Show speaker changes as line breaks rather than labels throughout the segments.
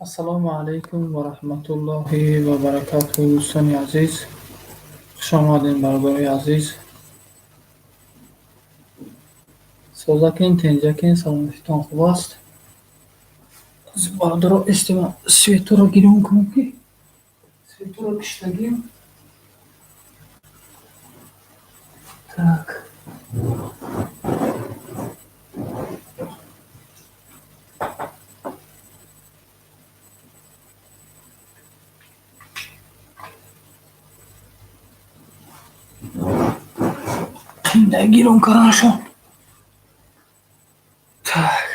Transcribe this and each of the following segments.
Ассалому алайкум ва раҳматуллоҳи ва баракатуҳ, дӯстони азиз. Хуш омадем, бародарои азиз. Созакин, тинҷакин, саломатитон хуб аст? Бародаро, истима светоро гирён кунам, ки светоро киштагим. Так. Қиндай гирён карданашон. Так.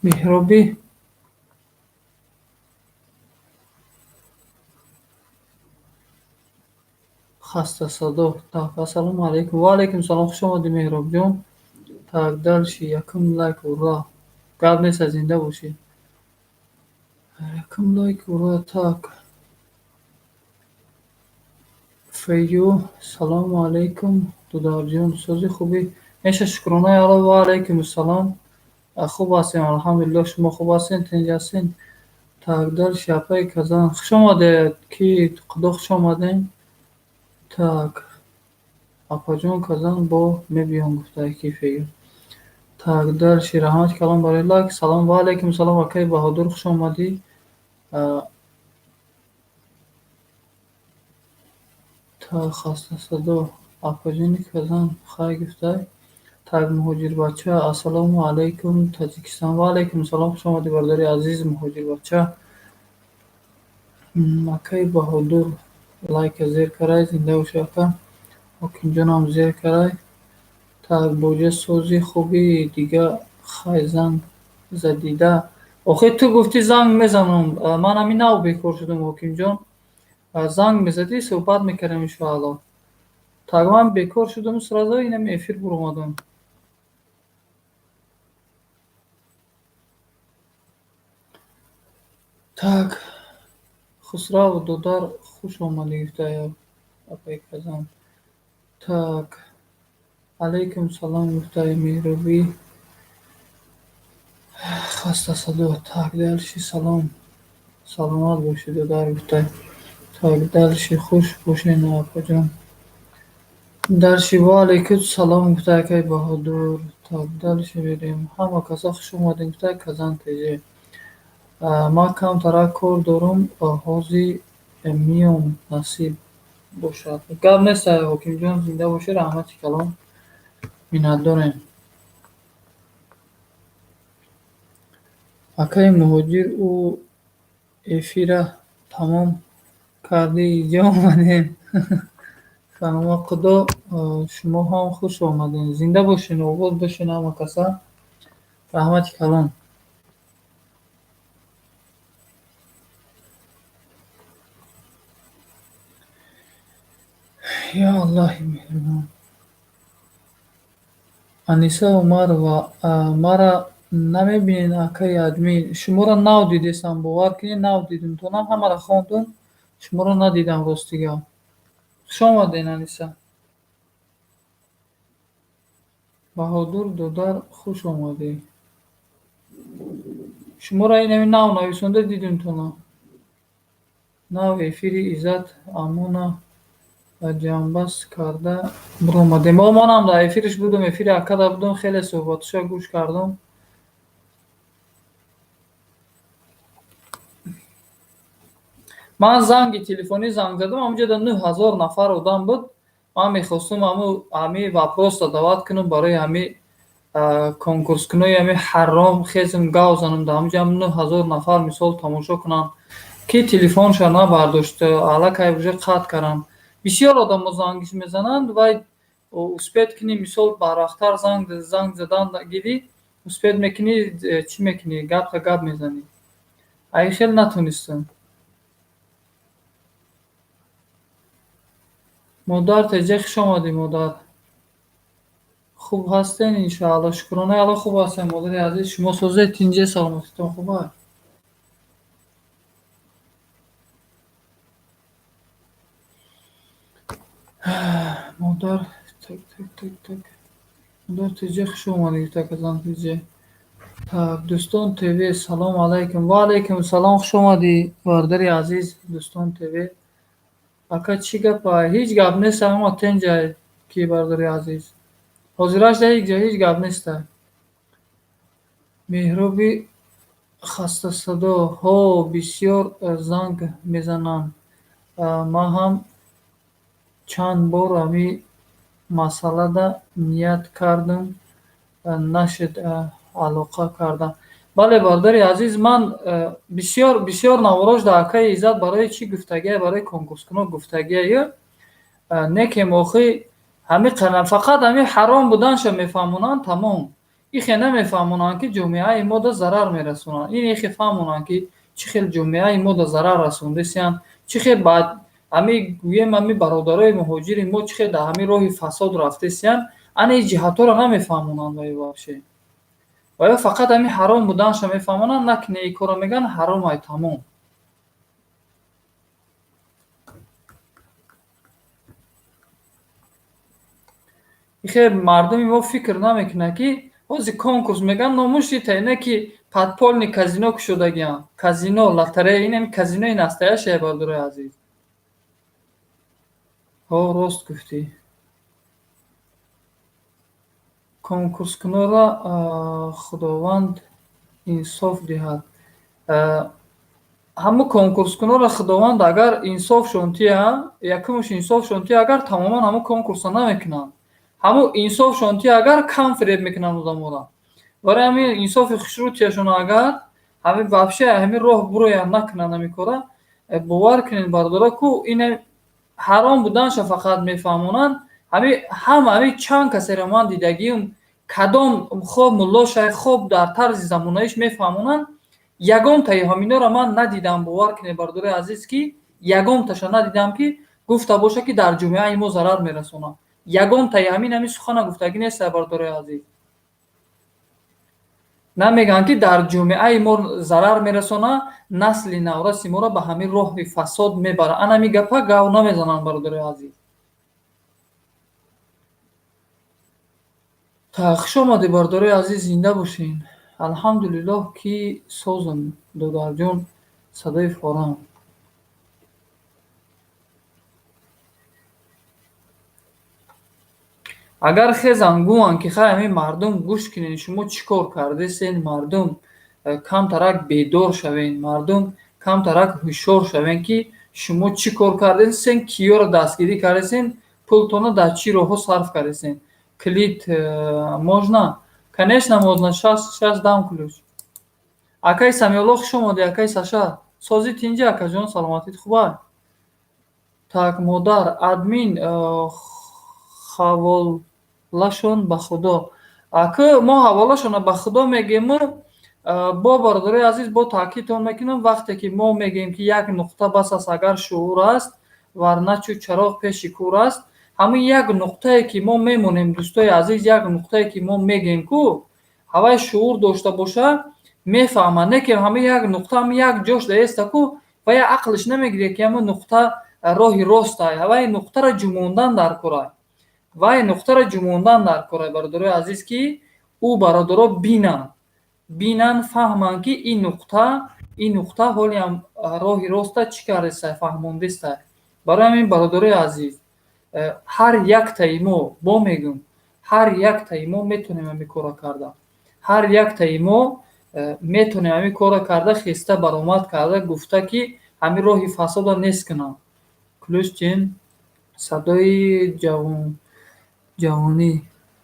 Меҳробӣ хастасадо. Так, ассалому алайкум. Ва алайкум салом. Хуш омадӣ, Меҳробҷон. Так, дальше якум лайк, ура. Гап нест, зинда бошӣ. Якум лайк, ура. Так. Фею, салому алайкум, дударҷон. Сози хубӣ? Меша, шукронаи Алло, ва алайкум ассалом. Хуб ҳастем, алҳамдулиллоҳ. Шумо хуб ҳастед, тинҷ ҳастед? Так, дальше апаи Казан. Хуш омадед, ки Худо, хуш омадем. Так. Апаҷон Казан бо мебиём гуфтае ки Фею. Так, дальше раҳмати калон барои лайк. Салом, ва алайкум салом, акаи Баҳодур, хуш омадӣ. Так, хастасадо. Апаҷони Казан хай гуфтай. Так, муҳоҷирбача, ассалому алайкум, Таҷикистон. Ва алайкум салом, хуш омадӣ, бародари азиз, муҳоҷирбача. Акаи Баҳодур лайка зер карай, зинда бошӣ, ака. Ҳокимҷонам зер карай. Так, боҷа сози хуби дига хай занг задида. Охир ту гуфтӣ занг мезанам. Ман ҳамин нав бекор шудам, Ҳокимҷон. Занг мезадӣ, суҳбат мекардем, иншоалло. Так, ман бекор шудам, сразу инам эфир буромадам. Так, Хусрав додар, хуш омадӣ, гуфтая апаи Казан. Так, алайкум салом, гуфтая Меҳробӣ. Хастасадо. Так, дальше салом. Саломат бошӣ, додар, гуфтай. Так, дальше хуш бошед, апаҷон. Дальше ва алайкум салом, гуфтай акаи Баҳодур. Так, дальше мерем. Ҳама каса хуш омадем, гуфтай Казан ТЖ. Ман камтарак кор дорам, ҳозир миём, насиб бошад. Гап нест, Ҳокимҷон, зинда бошӣ, раҳмати калон. Миннатдорем. Акаи муҳоҷир, ӯ эфира тамом кардӣ, инҷо омадем. Фаҳма Худо, шумо ҳам хуш омадед. Зинда бошед, обод бошед ҳама каса. Раҳмати калон. Ё Аллоҳи меҳрубон. Аниса Умарова, мара намебинед, акаи админ? Шуморо нав дидестам, бовар кунед, нав дидем. То на ҳамаро хондум, шуморо надидам, ростига. Хуш омадед, Аниса. Баҳодур додар, хуш омадӣ. Шуморо инами нав нависонда дидем то на. Нав эфири Иззат Амона ҷамъбаст карда буромадем. О, манам дар эфириш будам, эфири акада будам, хеле суҳбатоша гӯш кардам. Ман занги телефонӣ занг задам, ҳамунҷода 9000 нафар одам буд. Ман мехостум ҳами вопросро даъват кунам барои ҳами конкурскунои ҳами ҳаром, хезм гав занам, дар ҳамунҷо ҳам 9000 нафар мисол тамошо кунанд, ки телефонша набардошт, аллакай уже қатъ карданд. Бисёр одамо зангиш мезананд, вай успеть кунӣ, мисол барвақттар занг задан гирӣ, успеть мекунӣ, чӣ мекунӣ, гапта гап мезанӣ. Ай хел натонистам. Модар теҷа, хуш омадӣ, модар. Хуб ҳастен, иншоалло? Шукронаи Алло, хуб ҳастем, модари азиз. Шумо созед, тинҷе, саломатитон хуб аст? Модар, так, так, так, так. Модар теҷа, хуш омадӣ, Казан теҷа. Так, Дӯстон ТВ, салом алайкум. Ва алайкум салом, хуш омадӣ, бародари азиз, Дӯстон ТВ. Ака, чӣ гапа? Ҳеҷ гап нест, ҳама тенҷа ки, бародари азиз. Ҳозираш ҳеҷ гап неста. Меҳроби хастасадо, ҳо, бисёр занг мезананд. Ман ҳам чанд бор ҳамин масъалада ният кардам, нашуд алоқа кардам. Бале, бародари азиз, ман бисёр бисёр наворош дар акаи Иззат барои чӣ гуфтагия, барои конкурскуно гуфтагияю, не ки охи ҳами фақат ҳами ҳаром буданша мефаҳмонанд, тамом. Ихе намефаҳмонанд, ки ҷомеаи мода зарар мерасонанд. Ин ихе фаҳмонанд, ки чӣ хел ҷомеаи мода зарар расондесиянд, чӣ хел баъд ҳами гӯем ҳами бародарои муҳоҷири мо чӣ хел дар ҳамин роҳи фасод рафтесиянд, ана ин ҷиҳатҳоро намефаҳмонанд ваё вообще. Ваё фақат ҳамин ҳаром буданша мефаҳмонанд, накунед ин корро мегӯянд, ҳаром ай, тамом. Ихе мардуми мо фикр намекунад, ки ҳозир конкурс мегӯянд, номуши та ине ки подпольный казино кушодагианд. Казино, лотерея, инами казинои настоящее, бародарои азиз. Ҳо, рост гуфтӣ. Конкурскунонро Худованд инсоф диҳад. Ҳамун конкурскунонро Худованд агар инсофшон тия, якумш инсофшон тия, агар тамоман ҳамун конкурсро намекунанд. Ҳамун инсофшон тия, агар кам фиреб мекунанд одаморо. Барои ҳамин инсофи хушрӯ тияшон, агар ҳамин вообще ҳамин роҳ буроянд, накунанд ҳамин кора, бовар кунед, бародаро, ку ина ҳаром буданша фақат мефаҳмонанд. Ҳами ҳама ҳами чанд касеро ман дидагиюм, кадом хоб мулло, шайх, хоб дар тарзи замонаиш мефаҳмонанд, ягонтаи ҳаминоро ман надидам, бовар кунед, бародарои азиз, ки ягонташа надидам, ки гуфта боша, ки дар ҷомеаи мо зарар мерасонад. Ягонтаи ҳамин сухана гуфтагӣ неста, бародарои азиз. Намегӯянд, ки дар ҷомеаи мо зарар мерасонад, насли навраси моро ба ҳамин роҳи фасод мебарад. Ана ҳамин гапа гав намезананд, бародарои азиз. Хуш омадед, бародарои азиз, зинда бошед. Алҳамдулиллоҳ, ки созам, додарҷон, садои форам. Агар хезан гӯянд, ки хай, ҳамин мардум, гӯш кунед, шумо чӣ кор кардесен, мардум, камтарак бедор шавед, мардум, камтарак ҳушёр шавед, ки шумо чӣ кор кардесен, киёро дастгирӣ кардесен, пултонро дар чӣ роҳҳо сарф кардесен. Калид можно? Конечно, можно, щас дам ключ. Акаи Самиулло, хуш омадӣ, акаи Саша. Созӣ, тинҷӣ, акаҷон, саломатит хуб? Так, модар, админ ҳаволашон ба Худо. Акы мо ҳаволашонро ба Худо мегӯему, бо бародарои азиз, бо таъкидтон мекунам, вақте ки мо мегӯем, ки як нуқта бас аст, агар шуур аст, варна чӯ чароғ пеши кӯр аст. Ҳамин як нуқтае ки мо мемонем, дӯстои азиз, як нуқтае ки мо мегӯем, ку ҳавай шуур дошта боша, мефаҳмад, не ки ҳамин як нуқта ҳамин як ҷош даеста, ку вая ақлш намегирад, ки ҳамин нуқта роҳи ростай. Ҳавай нуқтаро ҷумондан дар корай, вай нуқтаро ҷумондан дар корай, бародарои азиз, ки ӯ бародаро бинанд, бинанд, фаҳманд, ки ин нуқта ҳолиам роҳи роста чӣ кардестай, фаҳмондестай. Барои ҳамин, бародарои азиз, ҳар яктаи мо, бо мегӯм, ҳар яктаи мо метавонем ҳамин корро карда, ҳар яктаи мо метавонем ҳамин корро карда, хеста баромад карда, гуфта, ки ҳамин роҳи фасодро нест кунам. Ключ чин, садои ҷавонӣ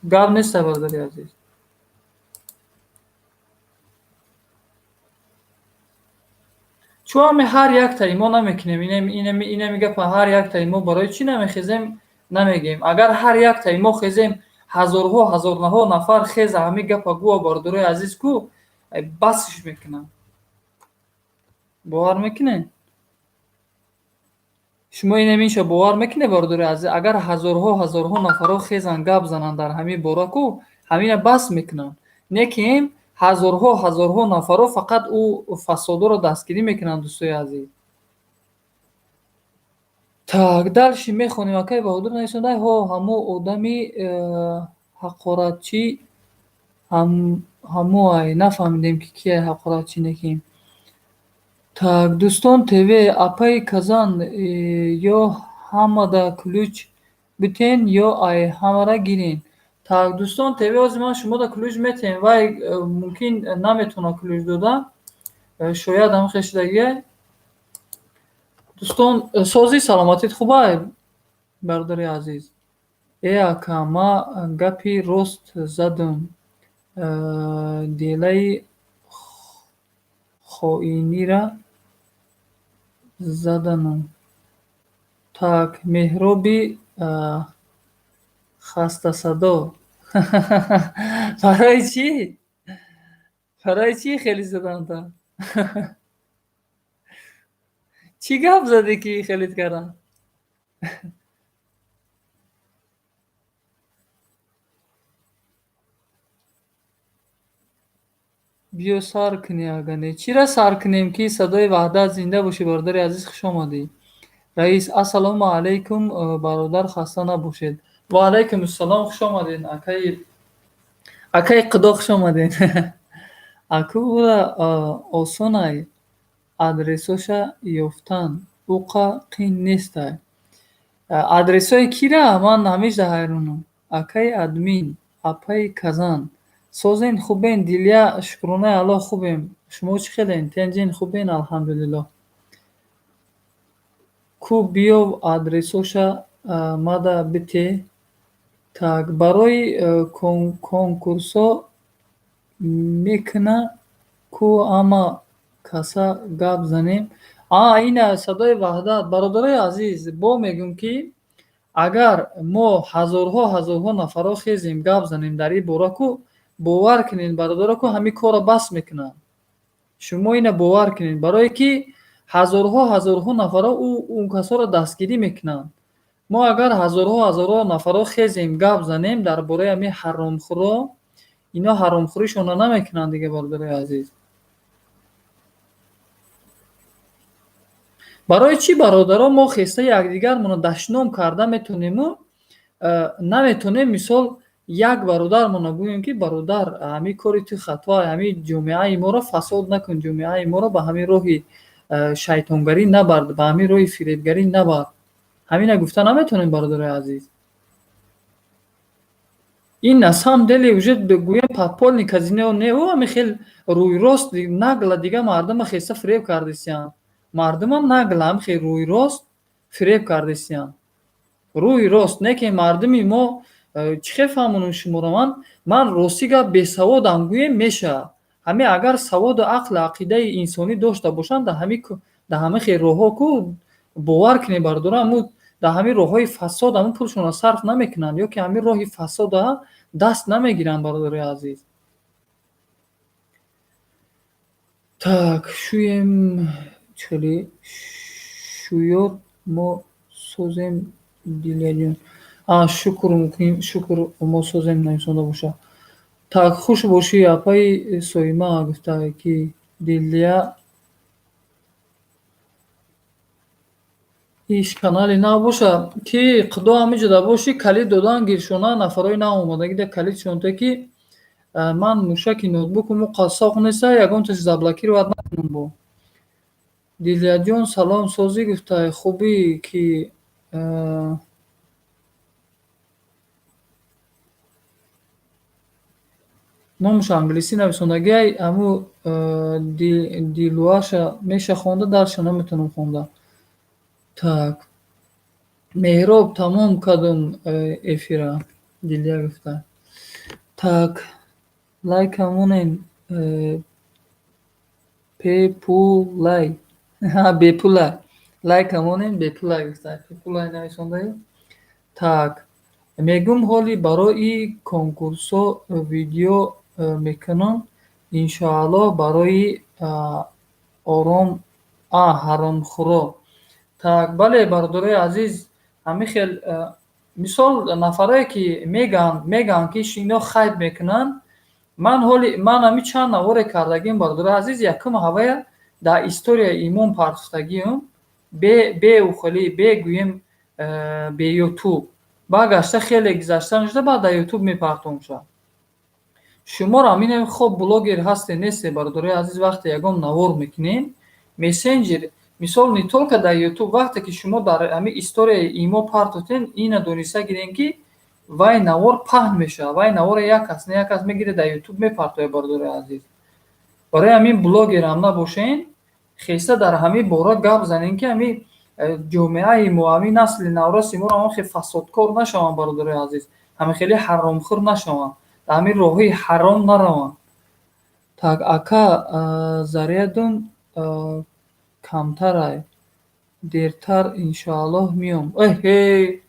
гап неста, бародари азиз. Чун ҳами ҳар яктаи мо намекунем инами гапа, ҳар яктаи мо барои чӣ намехезем, намегӯем? Агар ҳар яктаи мо хезем, ҳазорҳо, ҳазорнаҳо нафар хеза, ҳамин гапа гӯя, бародарои азиз, ку басш мекунам. Бовар мекунед? Шумо инаминша бовар мекунед, бародарои азиз? Агар ҳазорҳо, ҳазорҳо нафарҳо хезан, гап зананд дар ҳамин бора, ку ҳамина бас мекунанд. Не ки ҳазорҳо, ҳазорҳо нафарҳо фақат ӯ фасодоро дастгирӣ мекунанд, дӯстои азиз. Так, дальше мехонем. Акаи Баҳодур нависонда: ҳо, ҳамо одами ҳақоратчӣ. Ҳамо ай нафаҳмидем, ки кие ҳақорат чӣ некӣ. Так, Дӯстон ТВ, апаи Казан, ё ҳамада ключ битен, ё ай ҳамара гирен. Так, Дӯстон ТВ, ҳозир ман шумода ключ метиҳем, вай мумкин наметавонад ключ дода. Шояд ҳам хешидагиай. Дӯстон, созӣ, саломатит хубай, бародари азиз? Э, ака, ман гапи рост задум. Делаи хоинира задану. Так, Меҳроби хастасадо. Барои чӣ? Барои чӣ хеле заданта? Чӣ гап задӣ, ки хелит карданд? Биё сар кунӣ, ага не. Чира сар кунем, ки садои ваҳдат зинда бошӣ, бародари азиз, хуш омадӣ. Раис, ассалому алайкум, бародар, хаста набошед. Ва алайкум ассалом, хуш омадед, акаи Қудо, хуш омадед. Аку ура осонай адресоша ёфтан, уқа қин нестай. Адресҳои кира? Ман ҳамеша ҳайронам. Акаи админ, апаи Казан. Созен, хубен, Дилия, шукронаи Аллоҳ, хубем. Шумо чӣ хелен? Тенҷен, хубен, алҳамдулиллоҳ. Ку биёв адресоша мада бите. Так, барои конкурсҳо мекуна ку ҳама каса гап занем. А, ина садои ваҳдат. Бародарои азиз, бо мегӯм, ки агар мо ҳазорҳо ҳазорҳо нафарҳо хезем, гап занем дар ин бора ку, бовар кунед, бародаро, ку ҳамин корро бас мекунанд. Шумо ина бовар кунед, барое ки ҳазорҳо ҳазорҳо нафарҳо он касоро дастгирӣ мекунанд. Мо агар ҳазорҳо ҳазорҳо нафарҳо хезем, гап занем дар бораи ҳамин ҳаромхӯро, ино ҳаромхӯришонро намекунанд дига, бародарои азиз. Барои чӣ, бародаро, мо хеста якдигармонро дашном карда метонему наметонем, мисол, як бародармонро гӯем, ки бародар, ҳамин кори ту хато, ҳамин ҷомеаи моро фасод накун, ҷомеаи моро ба ҳамин роҳи шайтонгарӣ набар, ба ҳамин роҳи фиребгарӣ набар. Ҳамина гуфта наметонем, бародарои азиз. Ин на самом деле уже гӯем подпольный казино не, ӯ ҳамин хел рӯйрост нагло дига мардума хеста фиреб кардисиянд. Мардумам нагло ҳам хел рӯйрост фиреб кардисиянд. Рӯи рост, не ки мардуми мо чӣ хел фаҳмонам шуморо ман? Ман ростӣ гап бесаводам гӯем мешавад. Ҳамин агар саводу ақлу ақидаи инсонӣ дошта бошанд, дар ҳамин хел роҳҳо ку, бовар кунед, бародаро, ҳамун дар ҳамин роҳҳои фасод ҳамун пулшонро сарф намекунанд ё ки ҳамин роҳи фасода даст намегиранд, бародарои азиз. Так, шӯем чӣ шӯёр мо созем, Дилияҷон. А, шукр, мумкин шукр мо созем нависонда боша. Так, хуш бошӣ, апаи Соима, гуфта ки Дилия. Иш канали нав боша, ки Худо ҳамиҷода бошӣ, калид додан гиршона нафарои нав омодагида калидшон те, ки ман мушаки ноутбукуму соқ неста, ягон чиз заблокировать накунам бо. Дилияҷон, салом, созӣ, гуфта, хубӣ, ки номаш англисӣ нависондагиай, ҳаму Дилуаша меша хонда, дарша наметавонам хонда. Так. Меҳроб, тамом кардум эфира, Дилия гуфта. Так, лайка монен, пепулай. Бепулай. Лайка монен, бепулай, гуфта. Бепулай нависондаю. Так, мегӯм ҳоли барои конкурсҳо видео мекунам, иншоаллоҳ, барои ором ҳаромхӯро. Так, бале, бародарои азиз, ҳамин хел, мисол, нафарое ки мегӯянд, ки ино хайб мекунанд, ман ҳоли ман ҳамин чанд наворе кардагиам, бародарои азиз, якум ҳавая дар историяи имон партофтагиам, бе ухелӣ, бе гӯем бе ютуб. Баъд гашта хеле гузашта нашуда, баъд дар ютуб мепартомша. Шуморо ҳамин хоб блогер ҳасте несте, бародарои азиз, вақте ягон навор мекунем, мессенҷер, мисол, не только дар Ютуб, вақте ки шумо дар ҳамин историяи имо партотен, ина дониста гирем, ки вай навор паҳн мешавад, вай наворро як кас не як кас мегирад, дар Ютуб мепартояд, бародарои азиз. Барои ҳамин блогерам набошен, хеста дар ҳамин бора гап занем, ки ҳамин ҷомеаи мо, ҳамин насли навраси моро ҳамон хел фасодкор нашаванд, бародарои азиз, ҳамин хеле ҳаромхӯр нашаванд, дар ҳамин роҳҳои ҳаром нараванд. Так, ака, зарядум камтарай, дертар иншоаллоҳ меом. Эҳе,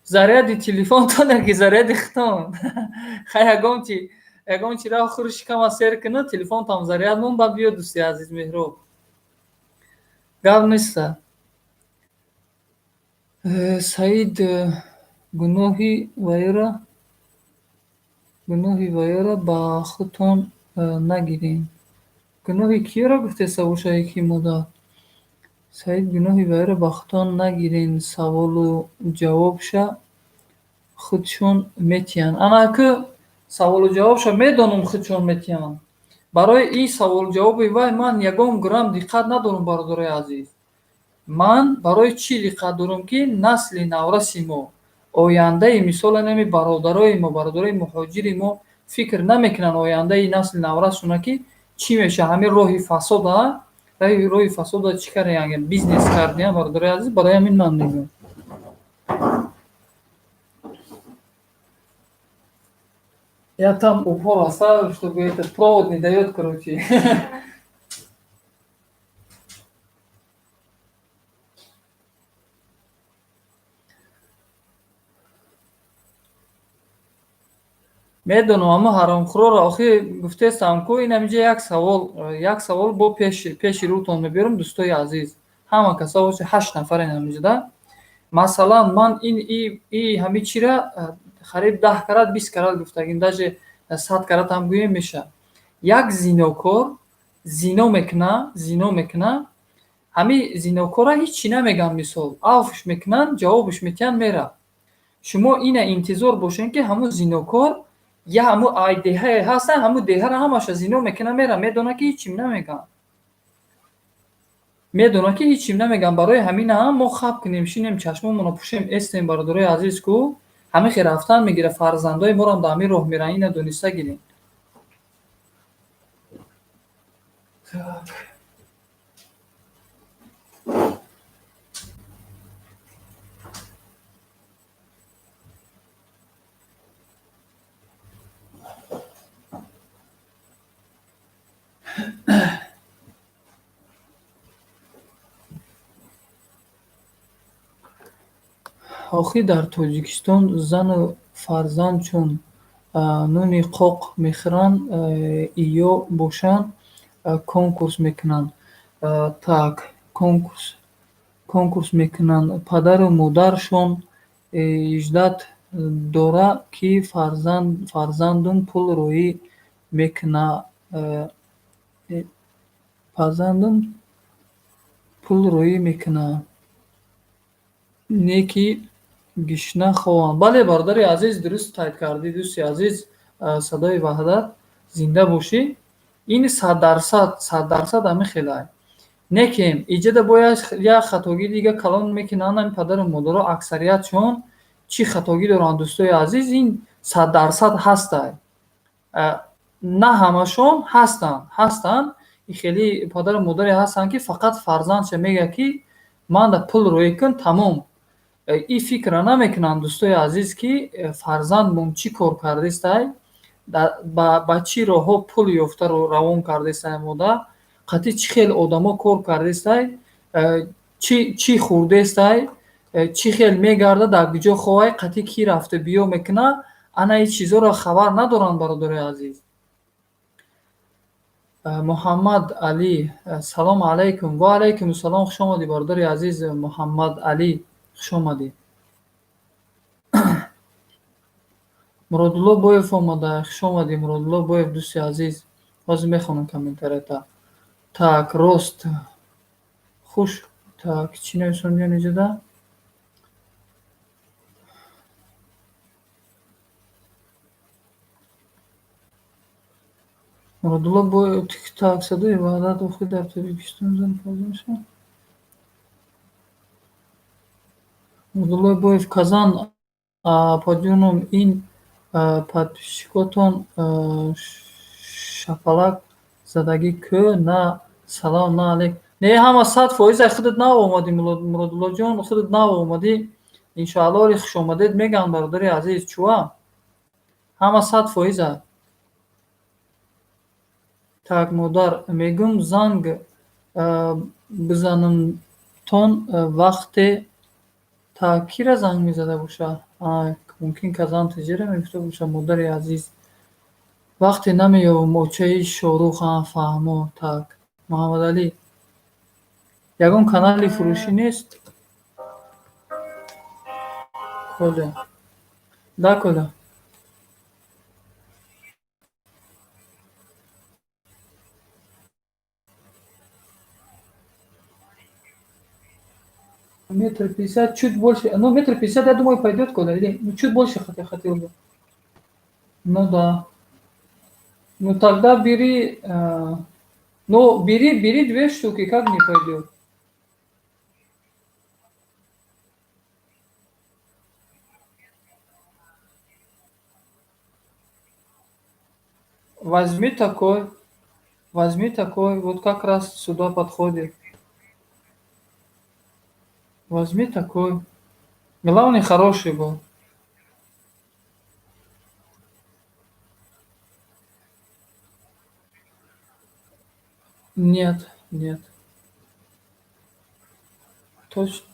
заряди телефонтон яки заряди худтон? Хай, ягон чи, ягон чи рафт, хури шикама сер кунад, телефонтам заряд мон, баъд биё, дӯсти азиз Меҳроб. Гап неста. Саид, гуноҳи вайёра ба худтон нагирен. Гуноҳи киёро гуфтеста бошад ки модар? Саид, гуноҳи вайёра ба худтон нагирен, саволу ҷавобша худшон метиҳанд. Ана ку саволу ҷавобша медонам, худшон метиҳанд. Барои ин саволу ҷавоби вай ман ягон грамм диққат надорам, бародарои азиз. Ман барои чӣ диққат дорам, ки насли навраси мо, ояндаи, мисол, анами бародарои мо, бародарои муҳоҷири мо фикр намекунанд ояндаи насли наврасшона ки чӣ мешавад. Ҳамин роҳи фасода, роҳи фасода чӣ кардаян, бизнес кардиян, бародарои азиз. Барои ҳамин ман мегӯям. Я там упор оставил, чтобы этот провод не даёт, короче. Медонам, аммо ҳаромхӯрро охир гуфтестам ку. Ин ҳаминҷа як савол, як савол бо пеши рӯтон мебиёрам, дӯстои азиз. Ҳама каса бошед, ҳашт нафарен ҳаминҷода. Масалан, ман ин и ҳамин чира қариб 10 карат, 20 карат гуфтагим, даже 100 карат ҳам гӯем мешавад. Як зинокор зино мекуна, зино мекуна, ҳамин зинокорра ҳеҷ чӣ намегӯянд, мисол, авфш мекунанд, ҷавобаш метиҳанд, меравад. Шумо ина интизор бошед, ки ҳамун зинокор я ҳамун ай деҳае ҳастанд, ҳамун деҳаро ҳамаша зино мекуна, меравад, медонад, ки ҳеҷ чим намегӯянд. Медонад, ки ҳеҷ чим намегӯянд. Барои ҳамин ҳам мо хаб кунем, шинем, чашмомонро пӯшем, эстем, бародарои азиз, ку ҳамин хел рафтан мегирад, фарзандои морам дар ҳамин роҳ мераванд, ина дониста гирем. Так. Охир дар Тоҷикистон зану фарзанд чун нуни қоқ мехӯранд, иё бошанд, конкурс мекунанд. Так, конкурс мекунанд. Падару модаршон ждать дора, ки фарзандум пул роӣ мекуна, фарзандум пул роӣ мекуна. Не ки гишна хованд. Бале, бародари азиз, дуруст қайд кардӣ, дӯсти азиз, Садои Ваҳдат, зинда бошӣ. Ин 100%, 100% ҳамин хелай. Лекин иҷода бояд як хатогии дига калон мекунанд ҳамин падару модаро, аксариятшон чӣ хатогӣ доранд, дӯстои азиз, ин 100% ҳастай. На ҳамашон ҳастанд, ҳастанд хеле падару модаре ҳастанд, ки фақат фарзандша мегӯяд, ки манда пул роӣ кун, тамом. Ин фикрро намекунанд, дӯстои азиз, ки фарзандмон чӣ кор кардестай, ба чӣ роҳҳо пул ёфта равон кардестай, мода қатъи чӣ хел одамо кор кардестай, чӣ хӯрдестай, чӣ хел мегардад, дар куҷо хоҳай, қатъи кӣ рафта биё мекунад. Ана ин чизҳоро хабар надоранд, бародарои азиз. Муҳаммад Алӣ, салому алайкум. Ва алайкум салом, хуш омадӣ, бародари азиз Муҳаммад Алӣ, хуш омадӣ. Муродулло Боев омада, хуш омадӣ, Муродулло Боев, дӯсти азиз. Ҳозир мехонам комментарията. Так, рост. Хуш, так, чӣ нависонди инҷода? Муродулло бо так садои ваҳдат охир дар Тоҷикистон зан фарзанд мешавад. Муродулло Боев Казан апаҷоном ин подписчикотон шапалак задагӣ кӯ на салом на алейк. Не, ҳама 100% худат нав омадӣ, Муродуллоҷон, худат нав омадӣ. Иншоалло оли хушомадед мегӯям, бародари азиз, чӯа? Ҳама 100%. Так, модар, мегӯм занг бизанамтон вақте так кира занг мезада боша? Мумкин Казан тиҷера мегуфта боша, модари азиз. Вақте намеёбам очаи Шорух, фаҳмо. Так, Муҳаммадалӣ. Ягон канали фурӯшӣ нест? Коля. Да, Коля. Метр пятьдесят, чуть больше. Ну, метр пятьдесят, я думаю, пойдет, Коля, или ну, чуть больше хотя хотел бы. Ну да. Ну тогда бери, ну бери две штуки, как не пойдет? Возьми такой, вот как раз сюда подходит. Возьми такой. Главный хороший был. Нет, нет. Точно.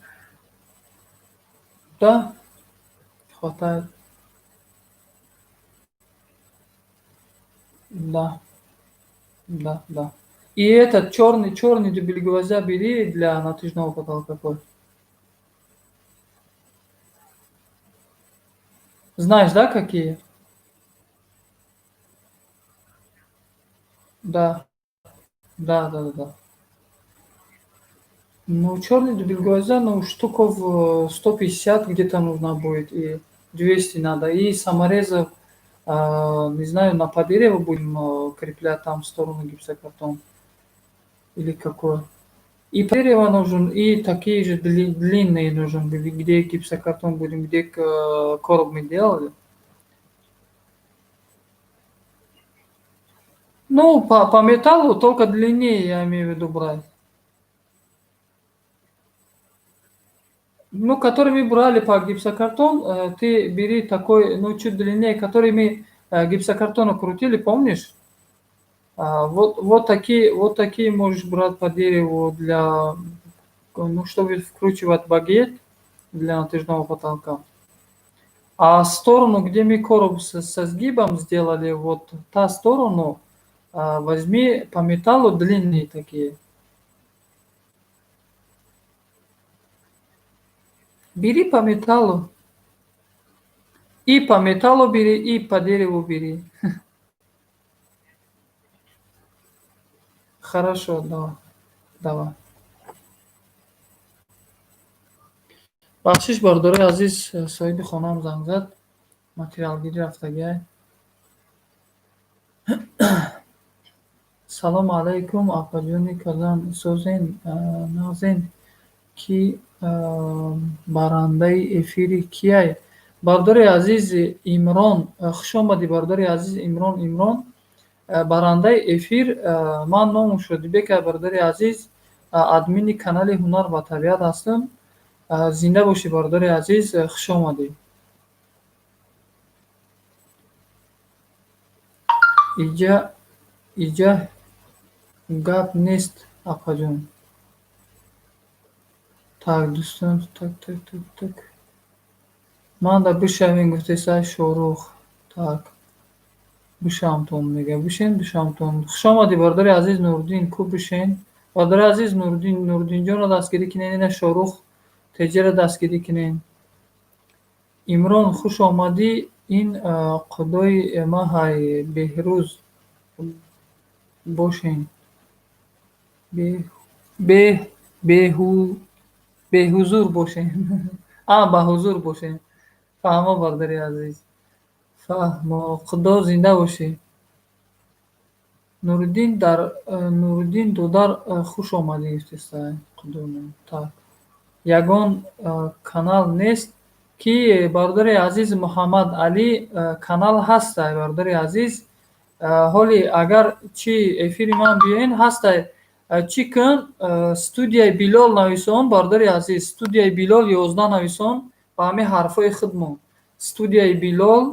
Да, хватает. Да. Да, да. И этот черный дюбель гвоздя бери для натяжного потолка какой. Знаешь, да, какие? Да. Да, да, да, да. Ну, черный дюбель гвоздя, ну, штуков 150 где-то нужно будет, и 200 надо. И саморезов, не знаю, на по дереву будем креплять там в сторону гипсокартон. Или какой. И по дереву нужен, и такие же длинные нужен, где гипсокартон будем, где короб мы делали. Ну, по металлу только длиннее, я имею в виду, брать. Ну, который мы брали по гипсокартон, ты бери такой, ну, чуть длиннее, который мы гипсокартону крутили, помнишь? Вот такие можешь брать по дереву для, ну, чтобы вкручивать багет для натяжного потолка. А сторону, где мы короб со сгибом сделали, вот та сторону, возьми по металлу длинные такие. Бери по металлу. И по металлу бери, и по дереву бери. Хорошо, давай. Давай. Бахшиш, бародари азиз, соҳиби хонаам занг зад. Материалгирӣ рафтагиай. Салому алайкум, апаҷони Казан, созен, нағзен, ки барандаи эфири кияй? Бародари азиз Имрон, хуш омадӣ, бародари азиз Имрон, Имрон. Барандаи эфир ман номам Шодибек, бародари азиз, админи канали Ҳунар ва табиат ҳастам. Зинда бошӣ, бародари азиз, хуш омадӣ. Иҷа гап нест, апаҷон. Так, дӯстон, так, так, так, так. Ман да бишавем, гуфтеса Шорух. Так. Бишавамтон, мега. Бишен, бишавамтон. Хуш омадӣ, бародари азиз Нуриддин, ку бишен. Бародари азиз Нуриддин, Нуриддинҷонро дастгирӣ кунед, ина Шорух теҷаро дастгирӣ кунед. Имрон, хуш омадӣ. Ин қудои маҳай Беҳрӯз бошен. Беҳузур бошен. Ба ҳузур бошен. Фаҳмо, бародари азиз. Фаҳмо. Худо зинда бошӣ. Нуриддин дар Нуриддин додар, хуш омадӣ гуфтеста. Так, ягон канал нест ки, бародари азиз Муҳаммад Алӣ, канал ҳастай, бародари азиз. Ҳоли агар чи эфири ман биёен, ҳастай. Чӣ кун, «Студияи Билол» нависон, бародари азиз, «Студияи Билол 11» нависон ба ҳамин ҳарфҳои худмон. «Студияи Билол»,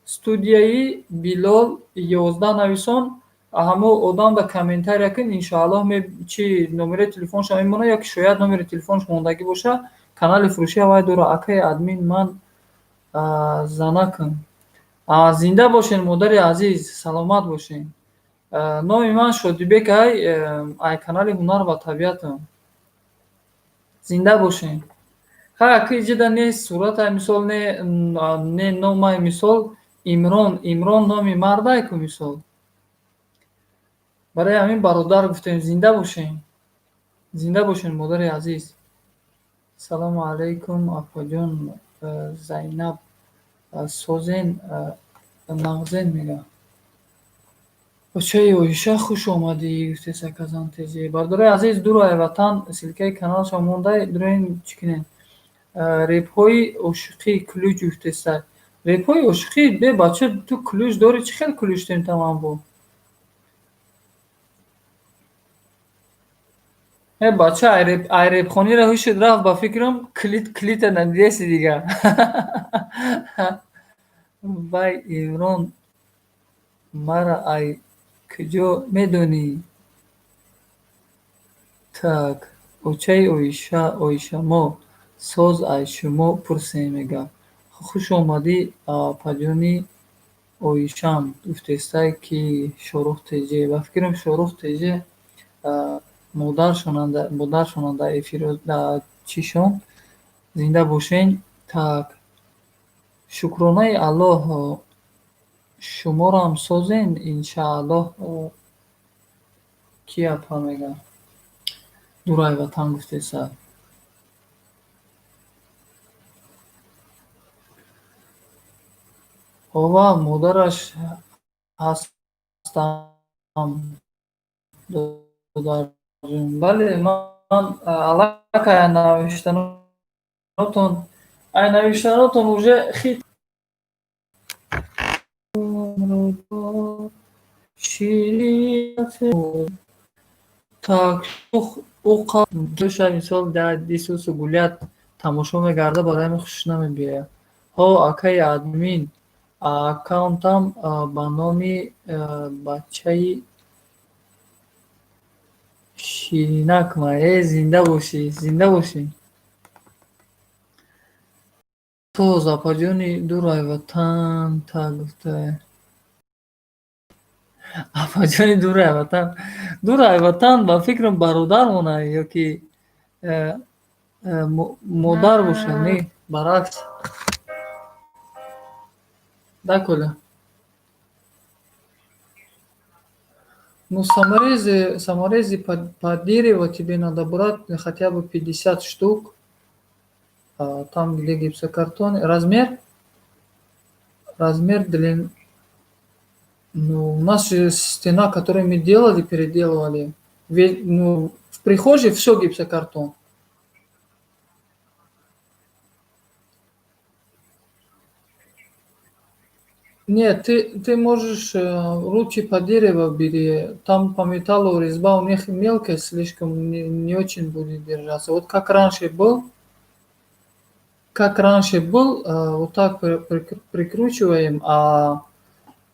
«Студияи Билол 11» нависон, ҳамо одам да комментария кун, иншоаллоҳ, чи номераи телефонша мемонад ё ки шояд номери телефонш мондагӣ боша, канали фурӯшӣ ҳавай дора. Акаи админ, ман занакам. Зинда бошен, модари азиз, саломат бошен. Номи ман Шодибек ай, ай канали «Ҳунар ва табиатам». Зинда бошен. Ха, ака, иҷода не суратай, мисол, не номай, мисол, Имрон, Имрон номи мардай ку, мисол. Барои ҳамин бародар гуфтем. Зинда бошен. Зинда бошен, модари азиз. Салому алайкум, апаҷон Зайнаб, созен, нағзен, мега. Бачаи Оиша, хуш омадӣ, гуфтеса Казан ТЖ. Бародарои азиз, дуру ай ватан, ссылкаи каналша мондай, дуроин чӣ кунем. Репҳои ошиқӣ ключ гуфтеса. Репҳои ошиқӣ бе, бача, ту ключ дорӣ, чӣ хел ключ дем тамам бо? Э, бача, ай репхониро ҳушуд рафт, ба фикрам, клит клита надидаси дигар. Вай, Имрон, мара ай куҷо медонӣ? Так, очаи Оиша, Оишамо, соз ай шумо пурсем, мега. Хуш омадӣ, апаҷони Оишам, гуфтестай ки Шорух ТЖ. Ба фикрам, Шорух ТЖ модаршонанда эфир чишон. Зинда бошен. Так, шукронаи Аллоҳ, шуморам созен, иншааллоҳ. Ки апа, мега. Дурай ватан, гуфтеса. Ова, модараш ҳастам, додарҷон. Бале, ман аллакай навиштанотон, ай навиштанотон уже хит ширин. Так, мисол Дисусу Гулят тамошо мегарда, барои ҳамин хушаш намебиёяд. Ҳо, акаи админ, аккаунтам ба номи бачаи ширинак ма. Э, зинда бошӣ, зинда бошӣ. Соз, апаҷони дурай ватан, так гуфта. Апаҷони дурай ватан. Дурай ватан, ба фикрам, бародармона ё ки модар бошад, не, баръакс. Да, Коля? Ну, саморезы, саморезы по дереву тебе надо брать хотя бы 50 штук. А, там, где гипсокартон. Размер? Размер длин. Ну, у нас же стена, которую мы делали, переделывали. Ну, в прихожей все гипсокартон. Нет, ты можешь лучше по дереву бери. Там по металлу резьба у них мелкая, слишком не очень будет держаться. Вот как раньше был, как раньше был, вот так прикручиваем. А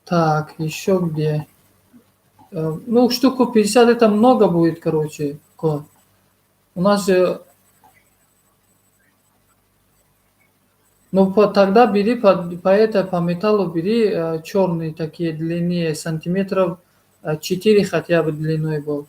так, еще где? Ну, штуку 50 это много будет, короче. У нас же. Ну, тогда бери по это, по металлу бери черные такие длиннее, сантиметров 4 хотя бы длиной был.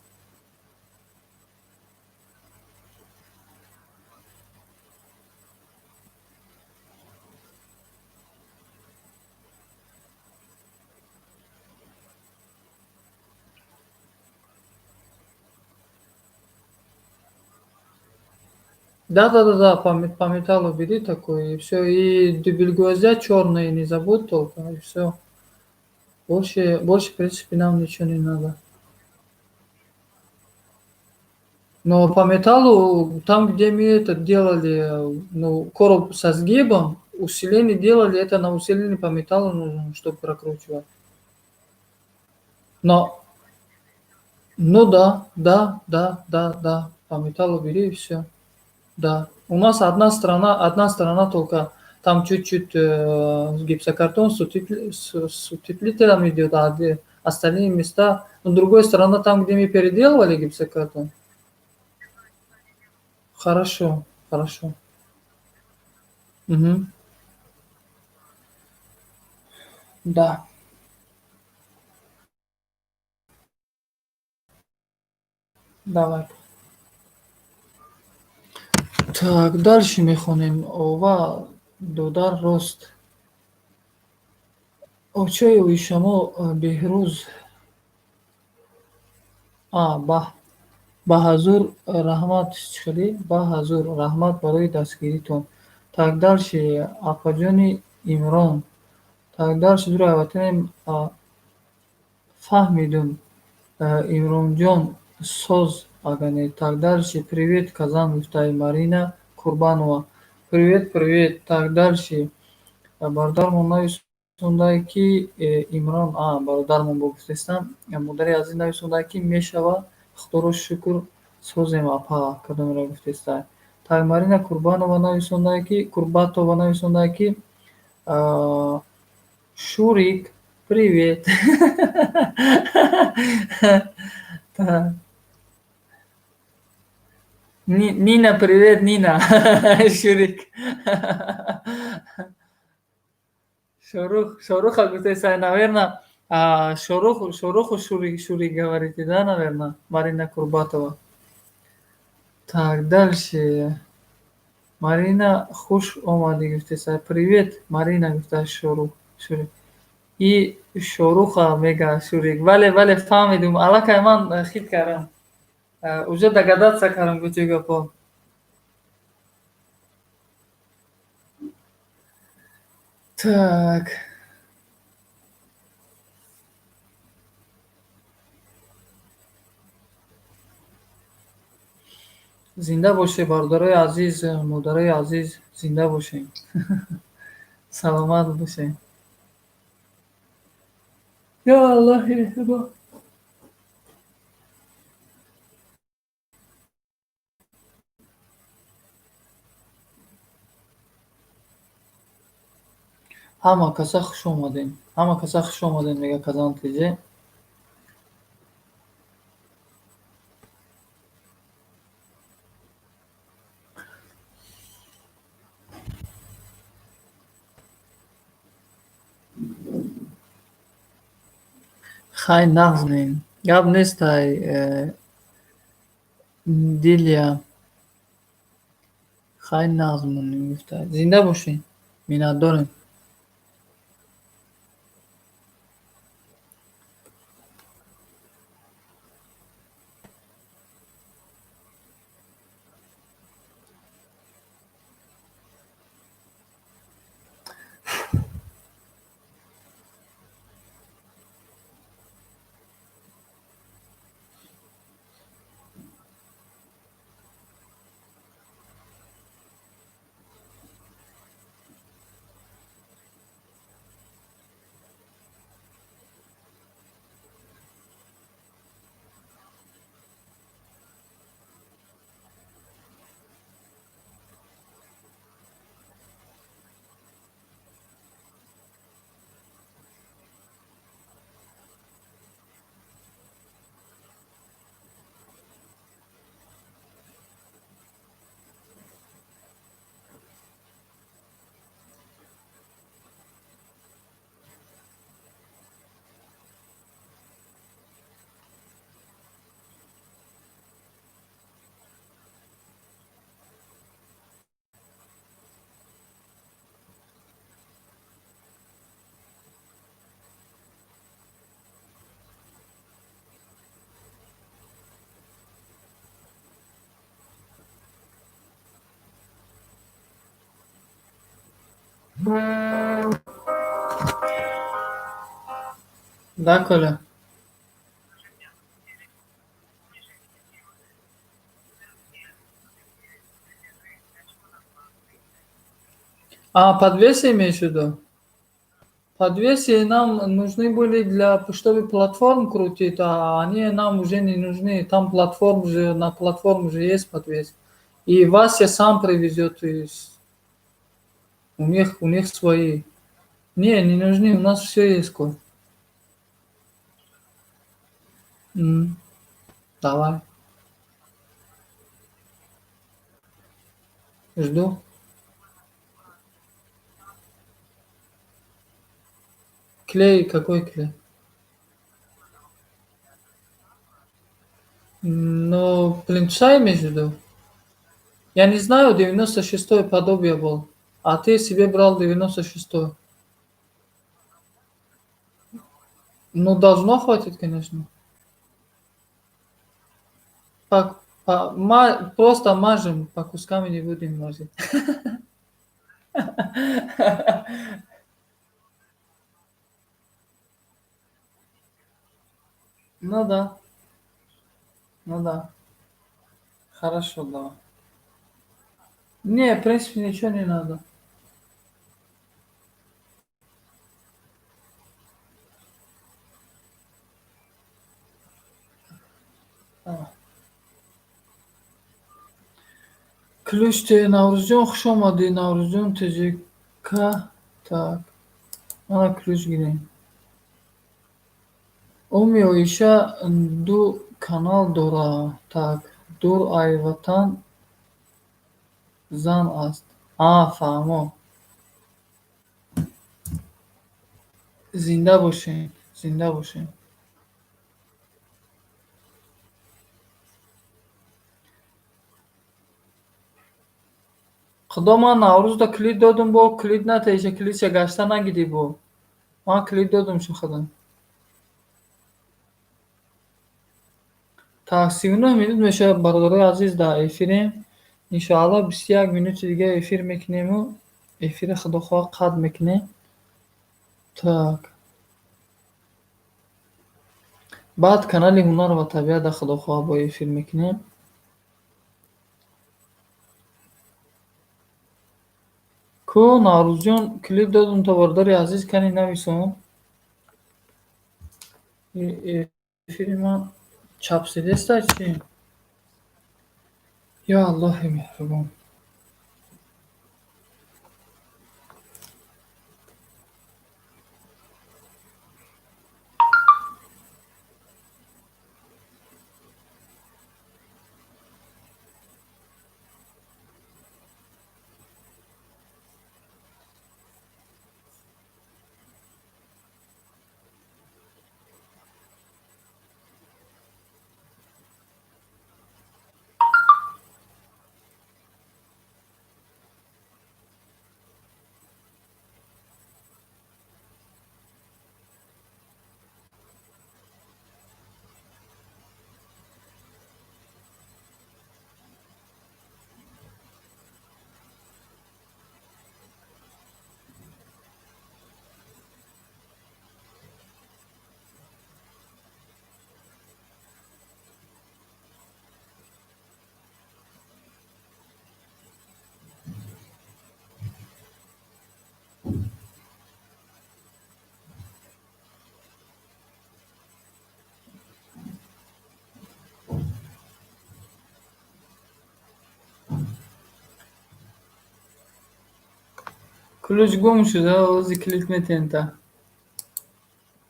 Да-да-да-да, по металлу бери такой, и всё. И дюбель гвоздя чёрный не забудь только, и всё. Больше, в принципе, нам ничего не надо. Но по металлу, там, где мы это делали, ну, короб со сгибом, усиление делали, это на усиление по металлу нужно, чтобы прокручивать. Но, ну да, да, да, да, да, по металлу бери и все. Да. У нас одна сторона только, там чуть-чуть гипсокартон с утеплителем идет, а остальные места, но другой сторона, там, где мы переделывали гипсокартон. Хорошо, хорошо. Угу. Да. Давай. Так, дальше мехонем. Ова додар рост. Очаи Уишамо Беҳрӯз. А, баҳ. Ба ҳазур раҳмат чихелӣ? Ба ҳазур раҳмат барои дастгиритон. Так, дальше апаҷони Имрон. Так, дальше дураи ватанем фаҳмидум. Имронҷон соз агане. Так, дальше привет, Казан, гуфтаи Марина Курбанова. Привет, привет. Так, дальше бародармон нависондае ки Имрон, а бародармон бо гуфтестам, модари азиз нависондае ки мешава, худоро шукр, созем апа, кадомеро гуфтеста. Так, Марина Курбанова нависондае ки, Курбатова нависондае ки Шурик, привет. Так. Нина, привет, Нина. Шурик. Шорух, Шоруха гуфтеста, наверное, Шорух, Шоруху Шурик, Шурик говорите, да, наверное, Марина Курбатова. Так, дальше. Марина, хуш омадӣ гуфтеста. Привет, Марина, гуфта Шорух, Шурик. И Шоруха мега Шурик. Бале, бале, фаҳмидум. Аллакай ман хит кардам. Уже догадаться кардам, гуфти гапо. Так. Зинда бошед, бародарои азиз, модарои азиз, зинда бошед. Саломат бошед. Ё Аллоҳи меҳрубон. Ҳама каса хуш омадем. Ҳама каса хуш омадем, мега Казан ТЖ. Хай нағз нем. Гап нестай, Дилия. Хай нағз монем гуфта. Зинда бошед. Миннатдорем. Да, Коля? А, подвесы имеешь в виду? Подвесы нам нужны были для, чтобы платформ крутить, а они нам уже не нужны. Там платформ же, на платформу же есть подвес. И Вася сам привезет из... У них свои. Не, не нужны, у нас все есть, Коль. Давай. Жду. Клей, какой клей? Ну, плинтуса имеешь в виду? Я не знаю, 96-й подобие был. А ты себе брал 96-й. Ну, должно хватить, конечно. Просто мажем, по кускам не будем мазать. Ну да. Ну да. Хорошо, давай. Не, в принципе, ничего не надо. Ключ те Наврӯзҷон, хуш омадӣ, Наврӯзҷон ТЖК. Так. Мана ключ гирем. Уми Оиша ду канал дора. Так, дур ай ватан зан аст. А, фаҳмо. Зинда бошем, зинда бошем. Худо, ман Наврӯзда клид додум, бо клид натеша, клидша гашта нагидӣ бо. Ман клид додум шу худам. Так, 39 минут мешавад, бародарои азиз, дар эфирем. Иншоалло, 21 минути дига эфир мекунему. Эфира худо хоҳад қатъ мекунем. Так. Баъд канали Ҳунар ва табиат худо хоҳад бо эфир мекунем. Ку Наврӯзҷон, клип додум то бародари азиз, кани нависон. Эфири ман чапсидеста чи? Ё Аллоҳи меҳрубон. Ключ гум шуда, ози клид метента.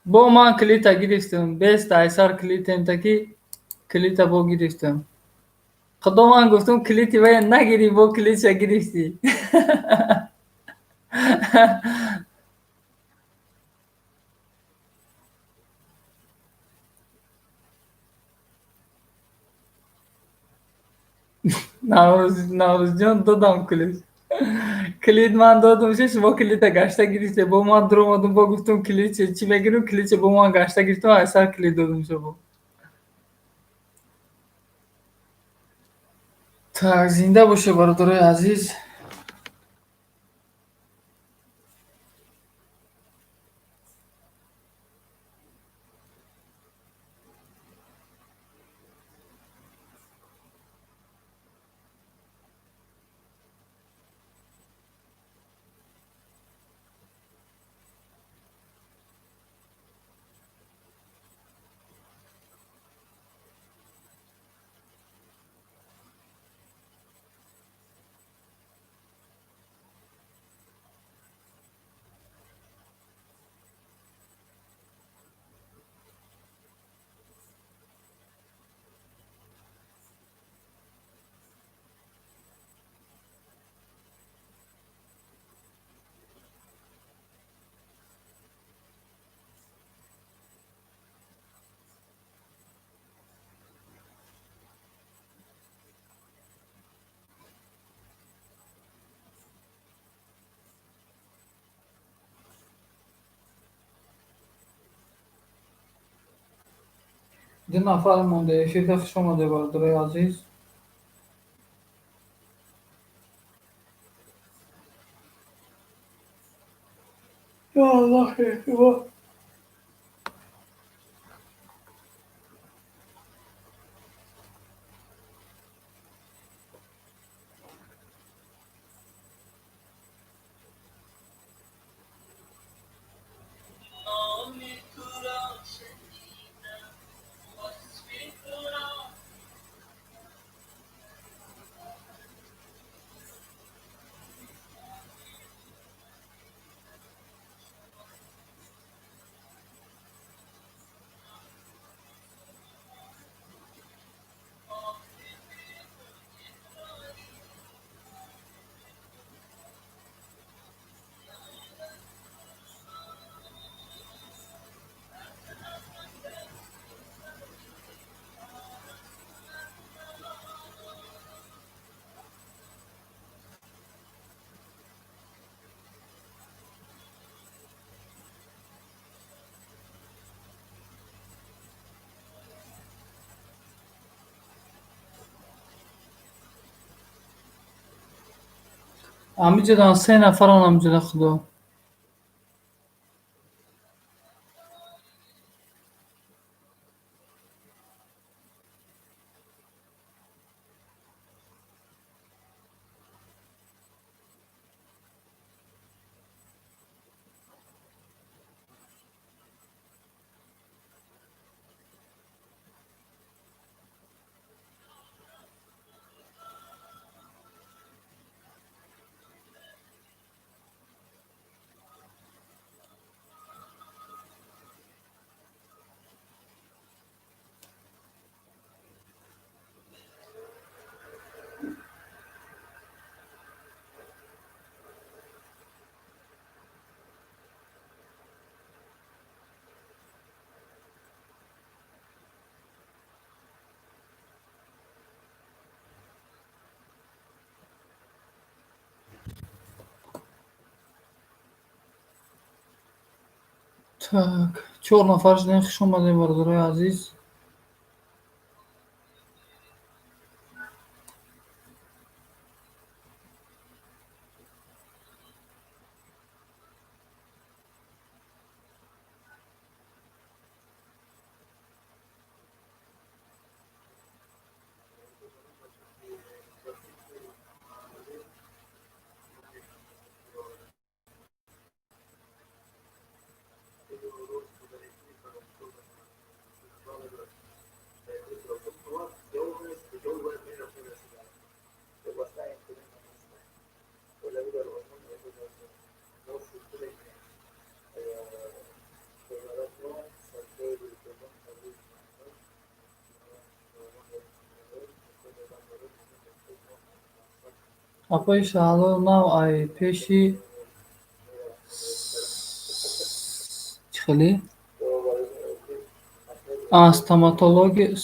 Бо ман клита гирифтам, бест айсар клитента ки клита бо гирифтам. Худо, ман гуфтам, клити вая нагирӣ, бо клитша гирифтӣ. Наврӯзҷон, додам ключ. Клид ман додум, шумо клита гашта гирифте, бо ман дуромадум, бо гуфтум, клид чӣ мегирам, клидча бо ман гашта гирифтам, айсар клид додум шумо. Так, зинда боше, бародарои азиз. Ду нафар монда эфирда. Хуш омадед, бародарои азиз. Ё Аллоҳ, эҳтимол. Ҳамиҷодан се нафарон, ҳамиҷода, худо. Так, чор нафар шудем. Хуш омадем, бародарои азиз. Апаи Шаҳло, нав ай пеши чӣ хеле?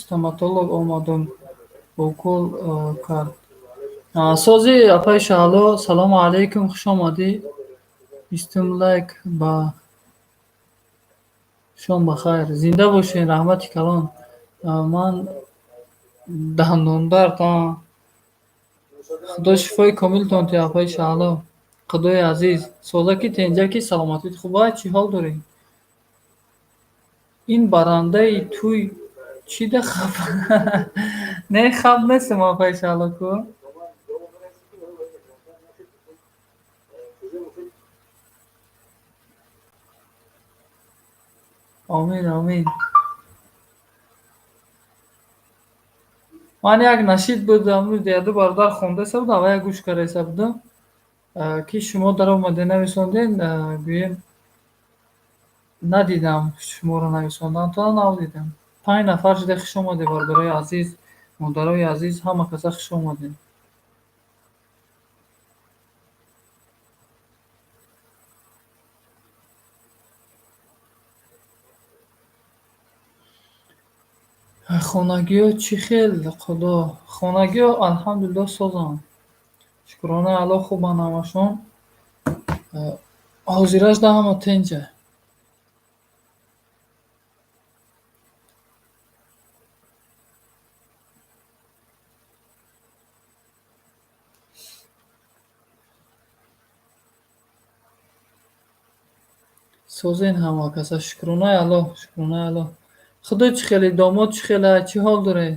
Стоматолог омадум, укол кард. Сози, апаи Шаҳло, салому алайкум, хуш омадӣ. Бистум лайк ба шом бахайр. Зинда бошед, раҳмати калон. Ман дандондард. Худо шифои комилтон диҳад, апаи Шаҳло. Худои азиз. Созаки, тенҷаки, саломатит хуба, чӣ ҳол дорӣ? Ин барандаи тӯй чӣ да хаб? Не, хаб нестем, апаи Шаҳло ку. Омин, омин. Ман як нашид буд, яду бародар хондаеса буд, аввал гӯш кардаеса будам, ки шумо даромаде нависонден, гӯем надидам шуморо нависондантон, нав дидам. Панҷ нафар шуда. Хуш омадед, бародарои азиз, модарои азиз, ҳама каса хуш омадед. Хонагиҳо чӣ хел, Худо? Хонагиҳо алҳамдулиллоҳ созанд. Шукронаи Аллоҳ, хубанд ҳамашон. Ҳозираш да ҳама тенҷа. Созен ҳама каса. Шукронаи Аллоҳ, шукронаи Аллоҳ. Худо чӣ хеле, домод чӣ хела, чӣ ҳол доред?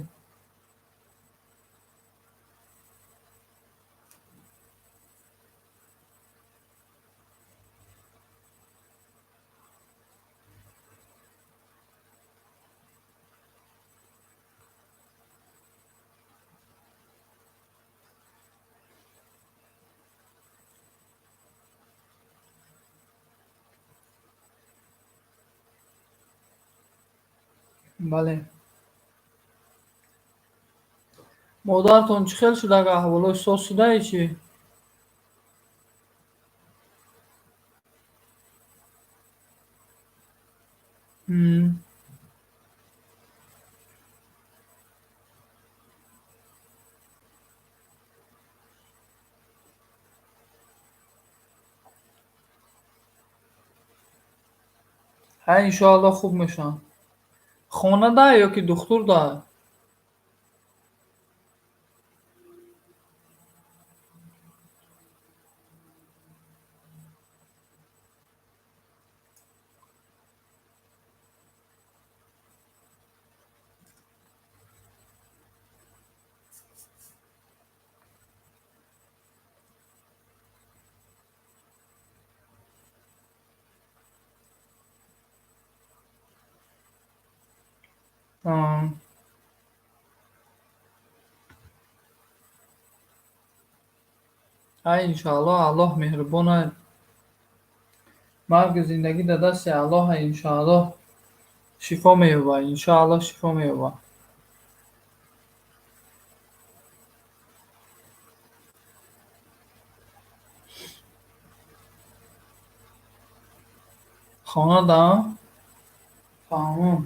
Бале. Модаратон чӣ хел шуд, ага аҳволош соз шудае чӣ? Ҳа, иншоаллоҳ хуб мешаванд. Хона да ё ки духтур да? Ҳа, иншоаллоҳ, Аллоҳ меҳрубон аст. Марги зиндагӣ дар дасти Аллоҳ, иншоаллоҳ шифо меёбад, иншоаллоҳ шифо меёбад. Хона да? Фаҳмон.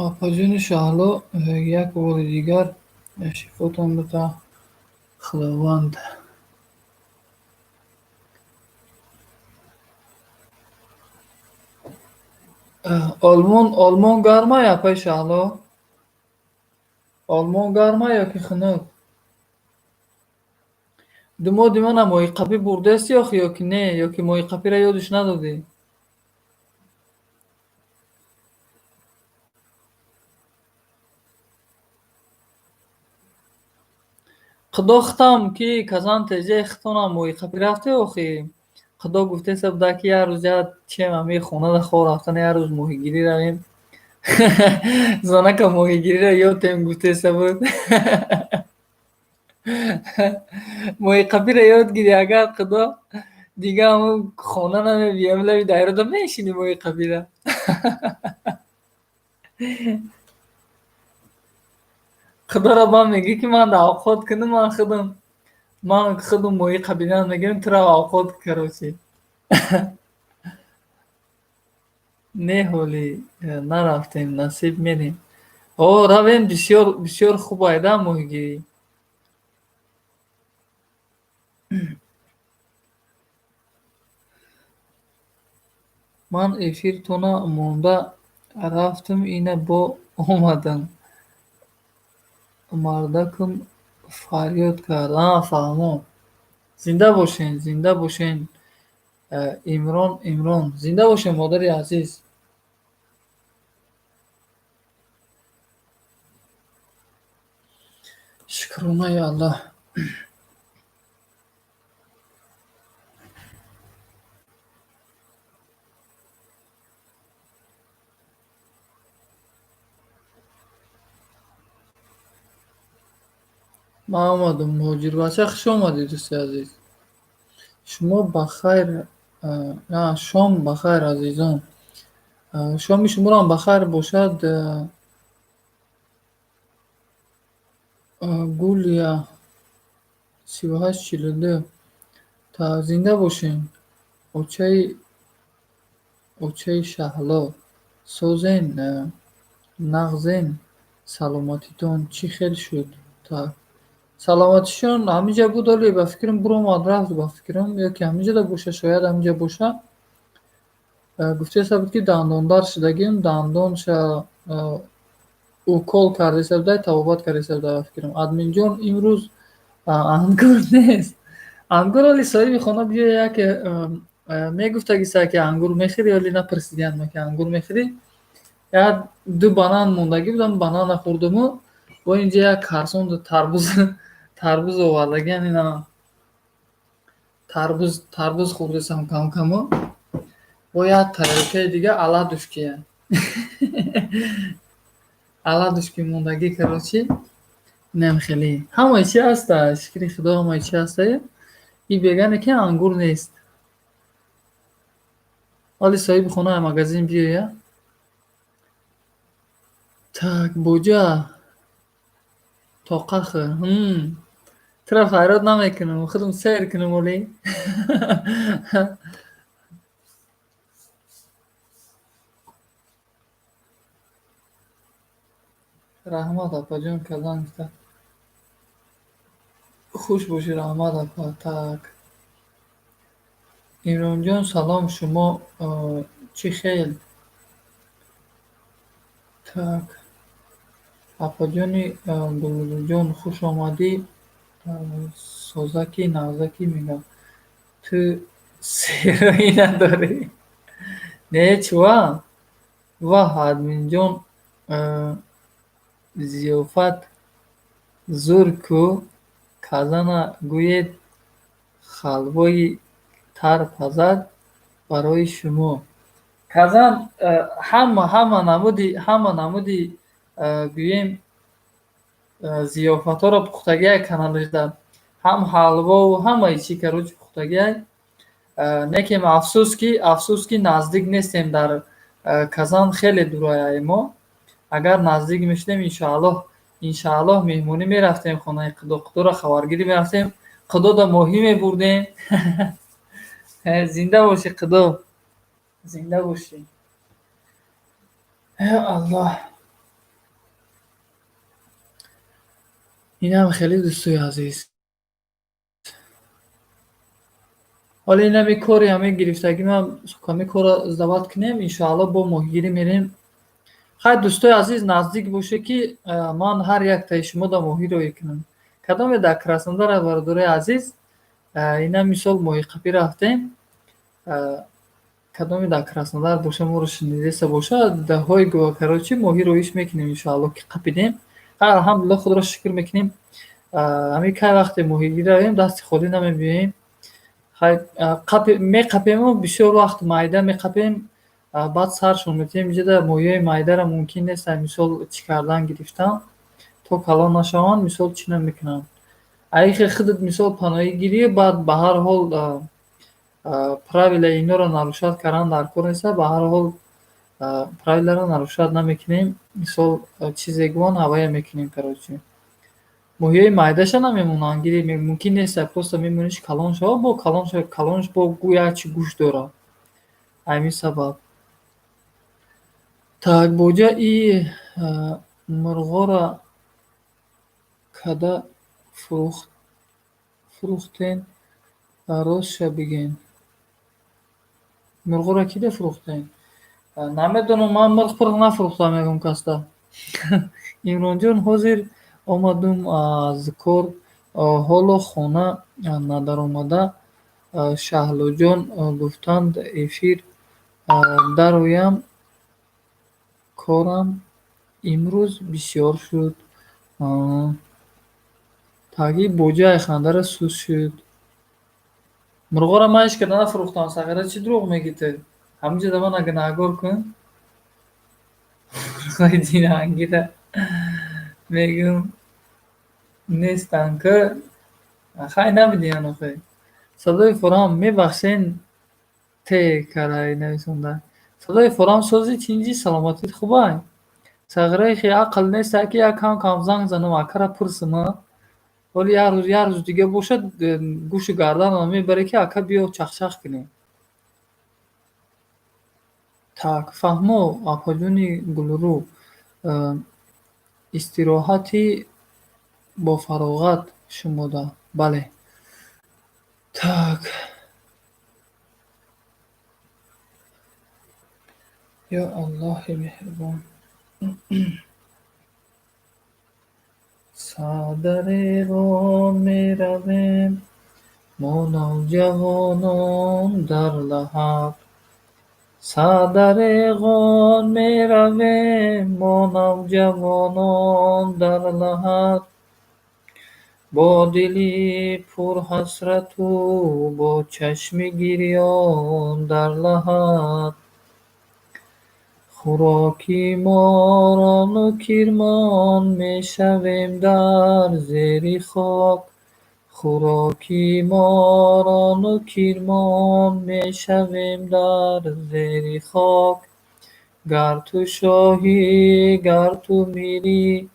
Апаҷони Шаҳло, як бори дигар шифотон бита Худованд. Олмон гармай, апаи Шаҳло? Олмон гармай ё ки хунук? Думоди мана моҳиқапӣ бурдасти охи ё ки не, ё ки моҳиқапиро ёдаш надодӣ? Худо хитам ки казан тезе хитонам моҳиқапӣ рафте охи. Худо гуфтеса буда ки як рӯз як чем ҳамин хонада хоб рафтан, як рӯз моҳигирӣ равем. Занака моҳигириро ёдтем гуфтеса буд. Моҳиқапиро ёд гирӣ, агар худо дига ҳамун хона намебиям, лаби дарёда менишинӣ моҳиқапира. Худоро ба мегӯӣ ки ман авқот кунам, ман худам моҳӣ қабидан мегирам, туро авқот, короче. Не, ҳоли нарафтем, насиб мерем. О, равем, бисёр бисёр хуб айда моҳигирӣ. Ман эфиртона монда рафтам, ина бо омадам. Мардакам фарёд кард. А, фаҳмон. Зинда бошен, зинда бошен. Имрон, Имрон. Зинда бошен, модари азиз. Шукронаи Аллоҳ. Ман омадам, муҳоҷирбача, хуш омадӣ, дӯсти азиз. Шумо бахайр, шом бахайр, азизон. Шоми шумоам бахайр бошад. Гулия 3842. Зинда бошем. Очаи Шаҳло. Созен, нағзен, саломатитон чӣ хел шуд? Саломатишон ҳаминҷа буд, оле ба фикрам буромад рафт, ба фикрам ё ки ҳаминҷода боша, шояд ҳаминҷа боша. Гуфтеса буд, ки дандондар шудагим, дандонша укол кардеса буда, табобат кардеса буда, ба фикрам. Админҷон, имрӯз ангур нест. Ангур оли соҳиби хона биё, яке мегуфтагиса, ки ангур мехӯрӣ, оли напурсидиянд ма, ки ангур мехӯрӣ. Як ду банан мондагӣ будам, банана хӯрдуму бо инҷа як карсон тарбуз овардагиан, ина тарбуз хӯрдесам кам-камо. Бо як тарелкаи дига оладушки. Оладушки мондагӣ, короче. Инам хеле. Ҳамаи чи ҳаста, шукри Худо, ҳамаи чи ҳаста. И бегане ки ангур нест. Оли соҳиби хона магазин биёя. Так, боҷа тоқа хӯр. Туро файрод намекунам, худам сер кунам оли. Раҳмат, апаҷон, казан гуфта. Хуш бошӣ, раҳмат, апа. Так. Имронҷон, салом, шумо чӣ хел? Так. Апаҷони Гулрӯҷон, хуш омадӣ. Созаки нағзаки мегӯям. Ту сероӣ надорӣ. Не, чува? Ваҳ, админҷон, зиёфат зур ку, казана гӯед халвои тар пазад барои шумо. Казан ҳама намуди, гӯем, зиёфатҳоро пухтагиай каналашда. Ҳам ҳалвову ҳамаи чи, короче, пухтагиай. Некем афсӯс, ки наздик нестем, дар Казан хеле дурай мо. Агар наздик мешудем, иншааллоҳ, меҳмонӣ мерафтем хонаи Қудо, Қудоро хабаргирӣ мерафтем, Қудода моҳӣ мебурдем. Зинда бошӣ, Қудо, зинда бошӣ. Ё Аллоҳ. Инам хеле, дӯстои азиз. Ҳоло инами кори ҳамин гирифтагӣ ман, ҳамин корро сдавать кунем, иншоаллоҳ, бо моҳигирӣ мерем. Хайр, дӯстои азиз, наздик боше, ки ман ҳар яктаи шумода моҳӣ роҳӣ кунам. Кадоме дар Краснодара, бародарои азиз, ина мисол моҳиқапӣ рафтем. Кадоме дар Краснодар боша, моро шунидеста боша, даҳҳои гова, короче, моҳӣ роҳиш мекунем, иншоаллоҳ, ки қапидем. Алҳамдулиллоҳ, худоро шукр мекунем. Ҳамин кай вақте моҳигирӣ равем, дасти холӣ намебиёем. Хайр, меқапему бисёр вақт майда меқапем, баъд саршон метиҳем. Инҷода моҳиҳои майдаро мумкин нест, мисол, чӣ кардан, гирифтан, то калон нашаванд, мисол, чӣ намекунанд. Аихе худат, мисол, паноҳӣ гирӣ, баъд ба ҳар ҳол правилаи инҳоро нарушать кардан дар кор нест. Ба ҳар ҳол правиларо нарушать намекунем, мисол, чизе гувон, ҳавая мекунем, короче. Моҳиҳои майдаша намемонанд, гири мумкин нест, просто мемониш калон шава, бо калон шава, калонш бо якчи гӯшт дорад. Ҳамин сабаб. Так, боҷа и мурғоро када фурӯхтен, ростша бигӯен. Мурғоро кида фурӯхтем? Намедонам, ман мурғ пурғ нафурӯхтам ягон касда. Имронҷон, ҳозир омадум аз кор, ҳоло хона надаромада. Шаҳлоҷон гуфтанд эфир дароям, корам имрӯз бисёр шуд. Таги боҷаи хандара суст шуд. Мурғоро ман ҳеҷ када нафурӯхтам, сағира, чӣ дурӯғ мегӯӣ ту? Ҳаминҷода мана гунаҳгор кун. Мурғои динангира мегӯм нестанд ку. Хай, набудиян охе. Садои форам, мебахшен, те карай нависонда. Садои форам сози, тинҷи, саломатит хубай? Сағирахи ақл нест, ки як кам кам занг занам, акара пурсам, а? Вале як рӯз дига бошад, гӯшу гарданам мебаре, ки ака, биё, чахчах кунем. Так, фаҳмо, апаҷони Гулрӯ, истироҳати бофароғат шумода. Бале. Так. Ё Аллоҳи меҳрубон. Садареғон меравем, мо навҷавонон дар лаҳад. Садареғон меравем, мо навҷавонон дар лаҳад. Бо дили пурҳасрату бо чашми гирён дар лаҳад. Хӯроки морону кирмон мешавем дар зери хок. Хӯроки морону кирмон мешавем дар зери хок. Гар ту шоҳӣ, гар ту мирӣ,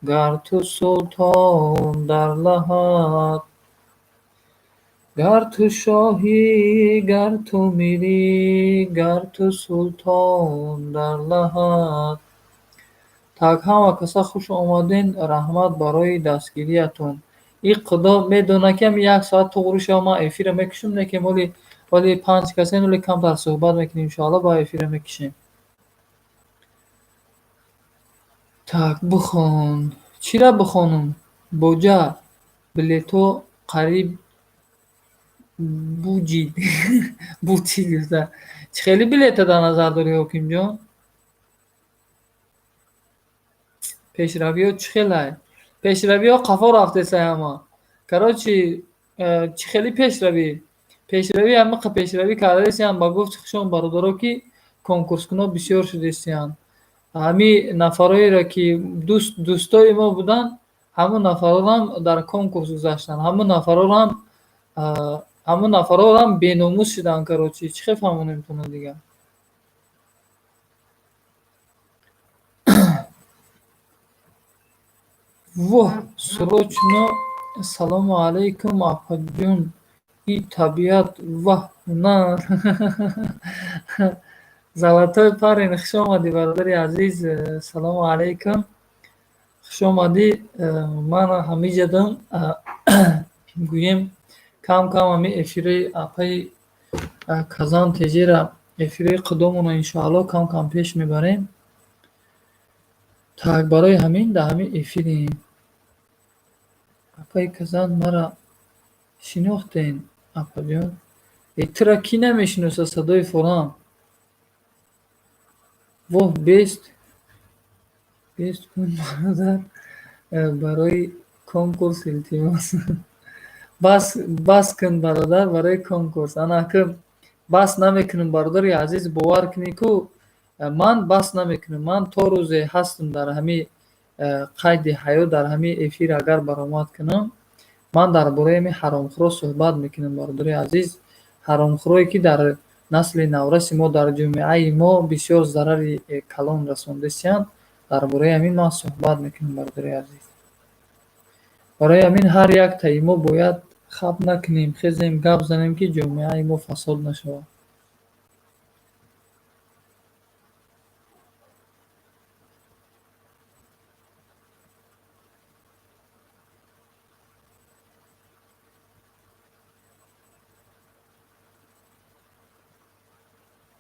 гар ту султон дар лаҳад. Гар ту шоҳӣ, гар ту мирӣ, гар ту султон дар лаҳад. Так, ҳама каса хуш омаден, раҳмат барои дастгириятон. И Худо медонад, ки ҳами як соат туғри шава, ман эфира мекушам, лекин вале панҷ касем, вале камтар суҳбат мекунем, иншоалло, ба эфира мекушем. Так, бихон. Чира бихонам? Боҷа, билетҳо қариб буҷид. Бутид гуфта. Чӣ хеле билета дар назар дорӣ, Ҳокимҷон? Пешравиҳо чӣ хелай? Пешравиҳо қафо рафтесай ҳама. Короче, чӣ хели пешравӣ? Пешравӣ ҳамақа пешравӣ кардасиян, ба гуфти хушон бародаро, ки конкурскуно бисёр шудесиянд. Ҳами нафароеро, ки дӯстои мо буданд, ҳамун нафарорам дар конкурс гузаштанд. Ҳамун нафарорам беномус шуданд, короче. Чӣ хел фаҳмонем туно дигар? Воҳ, срочно. Салому алайкум, апаҷон. И табиат, ваҳ, ҳунар. Золотой парень, хуш омадӣ, бародари азиз. Салому алайкум. Хуш омадӣ. Ман ҳамиҷадам, гӯем, кам кам ҳами эфирои апаи Казан Тежера, эфирои қудомонро, иншоалло, кам кам пеш мебарем. Так, барои ҳамин дар ҳамин эфирем. Апаи Казан, мара шинохтен, апаҷон? Э, тура кӣ намешиносад, садои форам? Воҳ, бест бест кун, бародар, барои конкурс, илтимос. Бас, бас кун, бародар, барои конкурс. Ана ака, бас намекунам, бародари азиз, бовар кунӣ, ку ман бас намекунам. Ман то рӯзе ҳастам дар ҳами қайди ҳаёт, дар ҳами эфир агар баромад кунам, ман дар бораи ҳами ҳаромхӯро суҳбат мекунам, бародари азиз. Ҳаромхӯрое, ки дар насли навраси мо, дар ҷомеаи мо бисёр зарари калон расондасиянд, дар бораи ҳамин ман суҳбат мекунам, бародари азиз. Барои ҳамин ҳар яктаи мо бояд хаб накунем, хезем, гап занем, ки ҷомеаи мо фасод нашавад.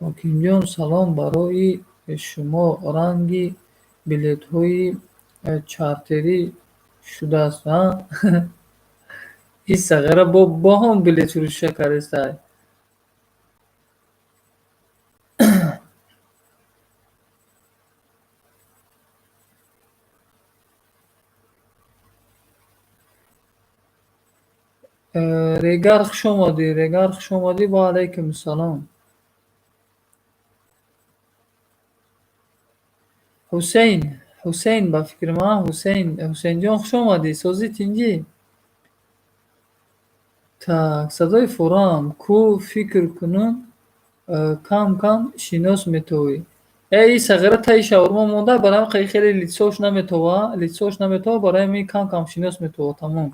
Ҳокимҷон, салом, барои шумо ранги билетҳои чартерӣ шудааст, а? И сағира бо ҳам билетфурӯшиша кардестай. Регар, хуш омадӣ, Регар, хуш омадӣ, ва алайкум ассалом. Ҳусейн, Ҳусейн, ба фикри ман, Ҳусейн, Ҳусейнҷон, хуш омадӣ, созӣ, тинҷӣ? Так, садои форам, ку фикр кунам, кам кам шинос метовӣ. Э, и сағира таи шаурма монда, барои ҳам хеле лицош наметова, лицош наметова, барои ҳамин кам кам шинос метова, тамом.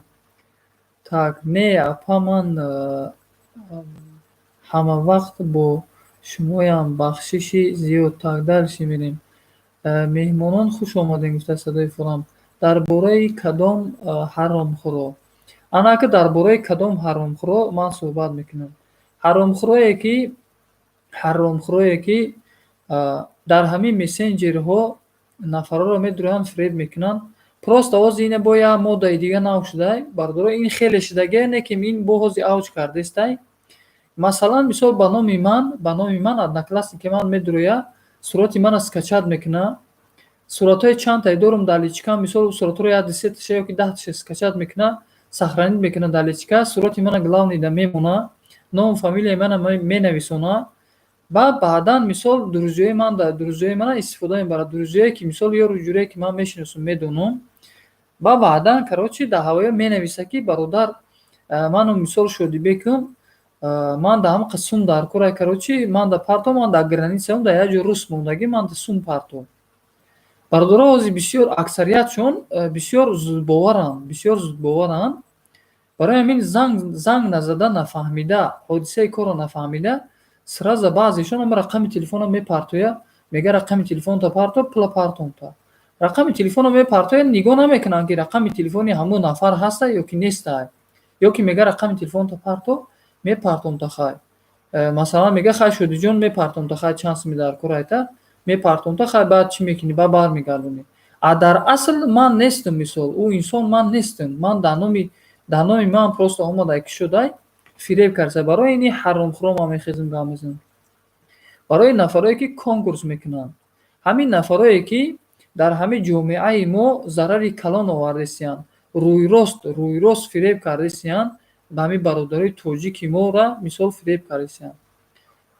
Так, не, апа, ман ҳамавақт бо шумоям, бахшиши зиёд. Так, дальше мерем. Меҳмонон, хуш омадем, гуфта садои фурам. Дар бораи кадом ҳаромхӯро? Анака, дар бораи кадом ҳаромхӯро ман суҳбат мекунам? Ҳаромхӯрое, ки дар ҳамин мессенҷерҳо нафарҳоро медуранд, фиреб мекунанд. Просто ҳозир ина бо як модаи дига нав шудай, бародаро, ин хеле шудагия, не ки ин бо ҳозир авҷ кардестай. Масалан, мисол, ба номи ман Одноклассники ман медуроя, сурати мана скачать мекуна, суратҳои чандтае дорум дар личкам, мисол, суратҳоро як сеташа ёки 10таша скачать мекуна, сохранить мекуна дар личка, сурати мана главныйда мемона, ному фамилияи мана менависона. Баъд баъдан, мисол, друзьёи ман, друзьёи мана истифода мебарад, друзьёе ки, мисол, ёру ҷурае ки ман мешиносум, медонам. Ба баъдан, короче, дар ҳавоё менависа, ки бародар, ману, мисол, Шодибекум, ман дар ҳамақа сум дар кора, короче, ман да парто, ман дар границаам, дар як ҷо рус мондагӣ, ман да сум парто. Бародаро, ҳозир бисёр аксариятшон бисёр зудбоваранд, бисёр зудбоваранд. Барои ҳамин занг назада, нафаҳмида, ҳодисаи корро нафаҳмида, сразу баъзешон ама рақами телефонро мепартоя, мега: «Рақами телефонто парто, пула партонта». Рақами телефонро мепартоя, нигоҳ намекунанд, ки рақами телефони ҳамон нафар ҳаста ё ки нестай. Ё ки мега: «Рақами телефонто парто, мепартонта». Хай, масалан, мега: «Хай, Шодиҷон, мепартонта, хай, чанд суми дар кор айта, мепартонта, хай, баъд чӣ мекунӣ, баъд бармегардонӣ». А дар асл ман нестам, мисол, ӯ инсон ман нестам, ман дар номи ман просто омадай, ки шудай, фиреб карда. Барои ини ҳаромхӯро ман мехезам, гап мезанам. Барои нафарое ки конкурс мекунанд, ҳамин нафарое ки дар ҳамин ҷомеаи мо зарари калон овардесиянд, рӯйрост фиреб кардесиянд, ба ҳамин бародарои тоҷики мора, мисол, фиреб кардесиянд.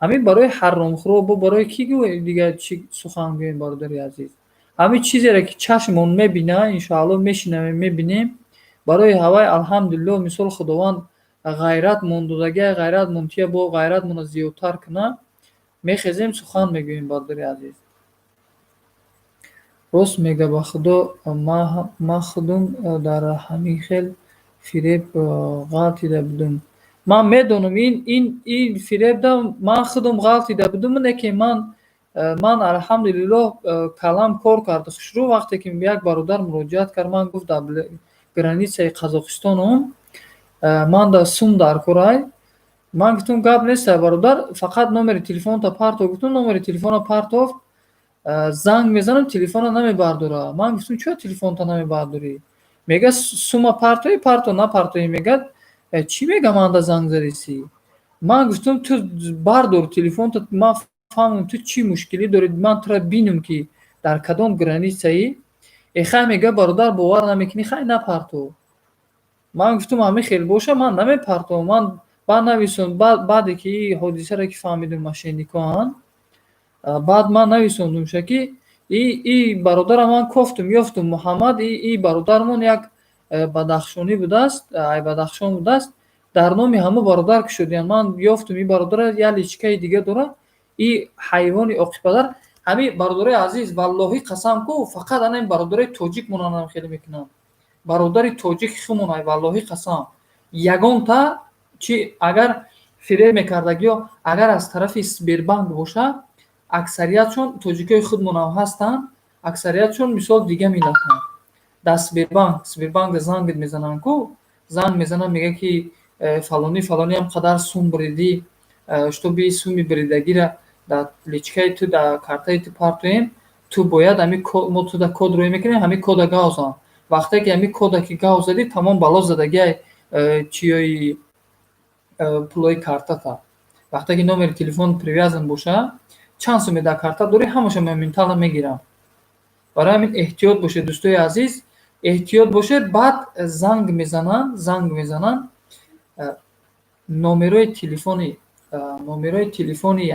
Ҳамин барои ҳаромхӯро бо барои кӣ дигар чӣ сухан гӯем, бародари азиз? Ҳамин чизере ки чашмон мебина, иншоалло, мешинавем, мебинем. Барои ҳавай, алҳамдулилло, мисол, Худованд ғайратмон додагиа, ғайратмон тия, бо ғайратмонро зиёдтар куна, мехезем, сухан мегӯем, бародари азиз. Рост мега, ба Худо, ман худум дар ҳамин хел фиреб ғалтида будум. Ман медонам, ин фиребда ман худум ғалтида будум, не ки ман, алҳамдулиллоҳ, калам кор кард хушрӯ. Вақте ки як бародар муроҷиат кард, ман гуфт: «Дар границаи Қазоқистонум, ман да сум дар корай». Ман гуфтум: «Гап неста, бародар, фақат номери телефонто парто». Гуфтум, номери телефонро партофт, занг мезанам, телефонро намебардора. Ман гуфтум: «Чаро телефонто намебардорӣ?» Мега: «Сума партоӣ, парто, напартоӣ». Мегӯяд: «Чӣ мега, манда занг задисӣ?» Ман гуфтум: «Ту бардор телефонто, ман фаҳмам, ту чӣ мушкилӣ дорӣ, ман туро бинам, ки дар кадом границаӣ». «Э, хай», мега, «бародар, бовар намекунӣ, хай, напарто». Ман гуфтум: «Ҳамин хел боша, ман намепартовам». Ман баъд нависон, баъде ки и ҳодисаро ки фаҳмидум, мошенникоанд, баъд ман нависондумша, ки и бародарам ман кофтум, ёфтум, Муҳаммад, и бародармон як бадахшонӣ будааст, ай Бадахшон будааст, дар номи ҳамон бародар кушодиянд. Ман ёфтум ин бародара, як личкаи дига дорад, и ҳайвони оқипадар. Ҳамин, бародарои азиз, валлоҳӣ қасам ку, фақат ана ин бародарои тоҷик монанам хеле мекунанд. Бародари тоҷик хумонай, валлоҳӣ қасам, ягонта чи агар фиреб мекардагиё, агар аз тарафи Сбербанк бошад, аксариятшон тоҷикои худмонам ҳастанд, аксариятшон, мисол, дига миллатанд. Дар Сбербанк зангит мезананд ку, занг мезананд, мегӯяд, ки фалонӣ, фалониам қадар сум буридӣ, чтобы суми буридагира дар личкаи ту, дар картаи ту партоем, ту бояд ҳамин, мо туда код рӯй мекунем, ҳамин кода гав зан. Вақте ки ҳамин кода ки гав задӣ, тамом, бало задагиай чиёи пулои картата. Вақте ки номери телефон привязан боша, чанд суме дар карта дорӣ, ҳамаша моментально мегирам. Барои ҳамин эҳтиёт бошед, дӯстои азиз, эҳтиёт бошед. Баъд занг мезананд, номерои телефони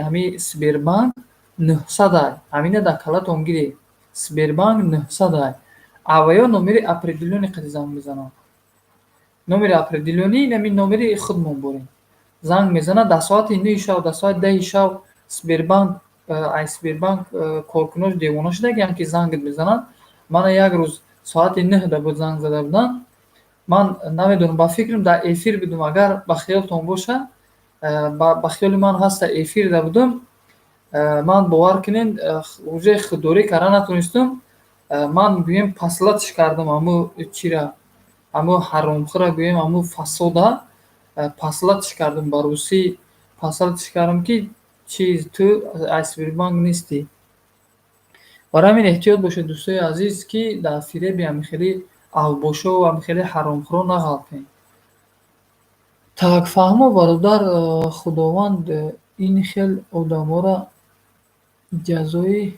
ҳамин Сбербанк 900-ай, ҳамина дар калатон гиред, Сбербанк 900-ай. Авваё номери определённый қади занг мезананд. Номери определённый ин номери худмон борем. Занг мезанад дар соати 9 шаб, дар соати 10 шаб Сбербанк. Ай Сбербанк коркунош девона шудагиам, ки зангит мезананд. Мана як рӯз соати 9-да буд, занг зада буданд. Ман намедонам, ба фикрам, дар эфир будум. Агар ба хиёлтон боша, ба хиёли ман ҳаста, эфирда будум. Ман, бовар кунед, уже худдорӣ карда натонистум. Ман, гӯем, послать ш кардам ҳаму чира, ҳаму ҳаромхӯра, гӯем, ҳаму фасода послать ш кардам, ба русӣ послать ш кардам, ки чиз, ту аз Сбербанк нестӣ. Барои ҳамин эҳтиёт бошед, дӯстои азиз, ки дар фиреби ҳамихели авбошо ва ҳамихели ҳаромхӯро нағалтем. Так, фаҳмо, бародар, Худованд ин хел одаморо ҷазои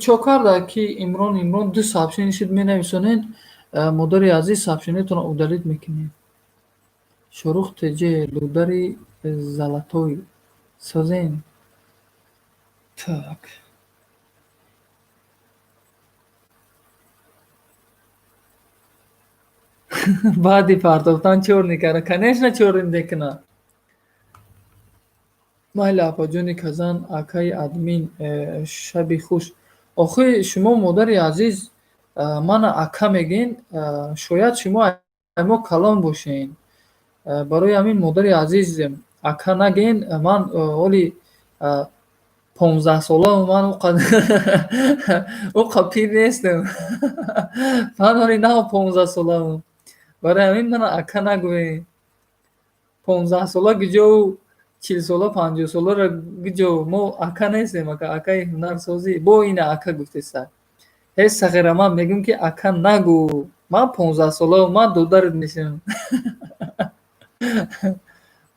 чо карда, ки Имрон, Имрон ду сообщение шуд менависонед. Модари азиз, сообщение тонро удалить мекунед. Шорух теҷе, додари золотой, созен. Так, баъди партофтан чёрный карда, конечно, чёрный мекунад. Майли, апаҷони Казан, акаи админ, шаби хуш. Охи шумо, модари азиз, мана ака мегӯен, шояд шумо мо калон бошен. Барои ҳамин, модари азиз, ака нагӯен. Ман ҳоли 15-солаам, ман уқа пир нестам. Ман ҳоли нав 15-солаам, барои ҳамин мана ака нагӯед. 15-сола куҷову 40-сола, 50-соларо куҷо? Мо ака нестем, ака, акаи ҳунарсозӣ. Бо ина ака гуфтеса. Ҳеҷ сағира, ман мегӯям, ки ака нагӯ, ман 15-солаам, ман додарат мешавам.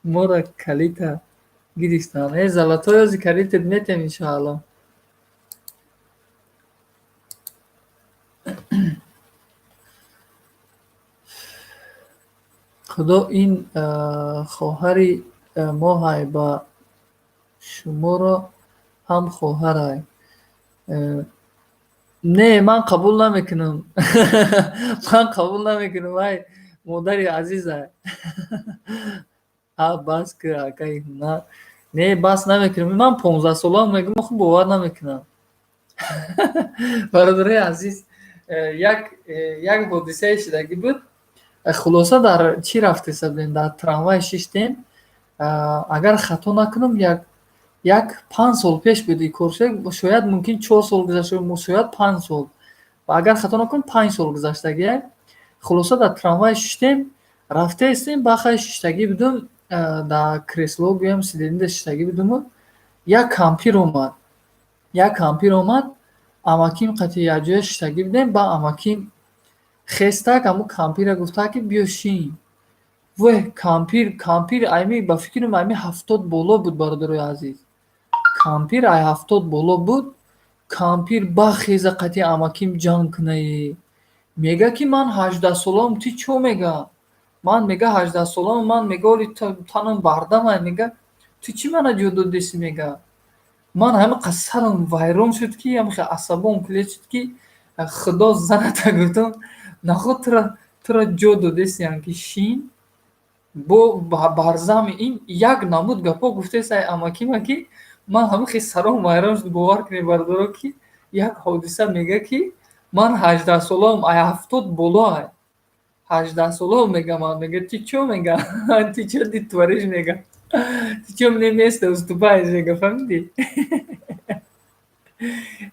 Моро калита гирифтанд. Э, золотой, ози калитат метем, иншоалло. Худо ин хоҳари моҳай, ба шуморо ҳам хоҳарай. Не, ман қабул намекунам, ман қабул намекунам. Вай модари азизай. А, бас ки, акаи ҳунар. Не, бас намекунам. Ман 15-солаам, мегӯям, охи бовар намекунам. Бародарои азиз, як ҳодисае шудагӣ буд. Хулоса, дар чӣ рафтеса будем, дар трамвай шиштем. Агар хато накунам, як 5 сол пеш буд ин кор, шояд мумкин 4 сол гузашта, шояд 5 сол, ва агар хато накунам, 5 сол гузаштагия. Хулоса, дар трамвай шиштем, рафтаистем, бахай шиштагӣ будум дар кресло, гӯям, сиденье да шиштагӣ будуму як кампир омад, як кампир омад. Амаким қати якҷоя шиштагӣ будем, ба амаким хестак, ҳамун кампира гуфта, ки биё шин. Вeh, кампир, кампир айми, ба фикрам, айми 70 боло буд, бародарои азиз. Кампир ай 70 боло буд. Кампир бахеза, қати амаким ҷанг кунае. Мега, ки ман 18-солаам, ту чо, мега? Ман, мега, 18-солаам, ман, мега, оли танам бардамай, мега, ту чӣ мана ҷо додеси, мега. Ман ҳамин сарам вайрон шуд, ки ҳамихел асабом куле шуд, ки худо заната, гуфтам, наход тура ҷо додесиям, ки шин. Бо барзами ин як намуд гапҳо гуфтесай амакима, ки ман ҳамин хел саром вайрон шуд. Бовар кунед, бародаро, ки як ҳодиса, мега, ки ман 18-солаам, ай 70 болоай, 18-солаам, мега ман, мега, ты чё, мега, ты чё ты творишь, мега, ты чё мне место уступаешь, мега, фаҳмидӣ?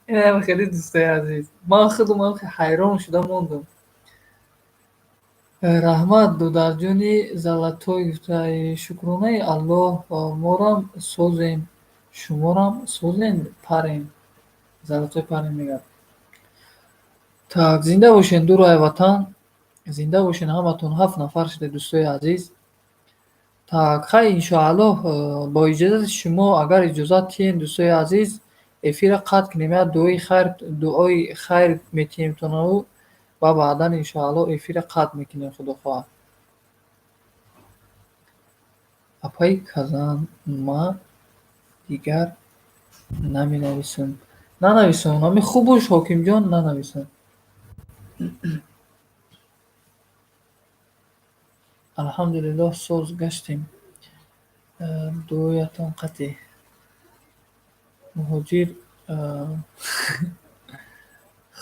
Инам хеле, дӯстои азиз, ман худам ҳайрон шуда мондам. Раҳмат, додарҷони золотой, гуфтаи, шукронаи Аллоҳ, морам созем, шуморам созем, парем, золотой парем, мегӯяд. Так, зинда бошед, дурои ватан, зинда бошед ҳаматон. Ҳафт нафар шуда, дӯстои азиз. Так, хай, иншоаллоҳ, бо иҷозати шумо, агар иҷозат диҳем, дӯстои азиз, эфирро қатъ кунем, як дуои хайр, дуои хайр метиҳемтонаву ва баъдан, иншоаллоҳ, эфирро қатъ мекунем, худо хоҳад. Апаи Казан, ма дигар наменависам. Нанависам, ҳамин хуб бош, Ҳокимҷон, нанависам. Алҳамдулиллоҳ, соз гаштем. Дуоятон қатъӣ. Муҳоҷир,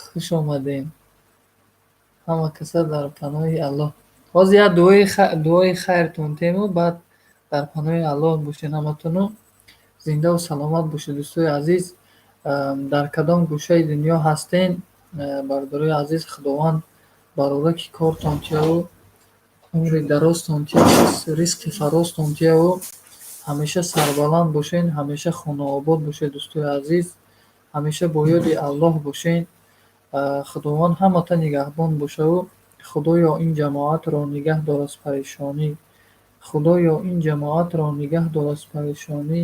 хуш омадем. Ҳама каса дар паноҳи Аллоҳ. Ҳозир як дуои хайртон тему, баъд дар паноҳи Аллоҳ бошед ҳаматону. Зиндаву саломат бошед, дӯстои азиз. Дар кадом гӯшаи дунё ҳастен, бародарои азиз, Худованд барораки кортон тияву, умри дарозтон тияву, ризқи фарозтон тияву, ҳамеша сарбаланд бошен, ҳамеша хонаобод бошед, дӯстои азиз, ҳамеша бо ёди Аллоҳ бошен. Худованд ҳамата нигаҳбон бошаву. Худоё, ин ҷамоатро нигаҳ дор аз парешонӣ. Худоё, ин ҷамоатро нигаҳ дор аз парешонӣ,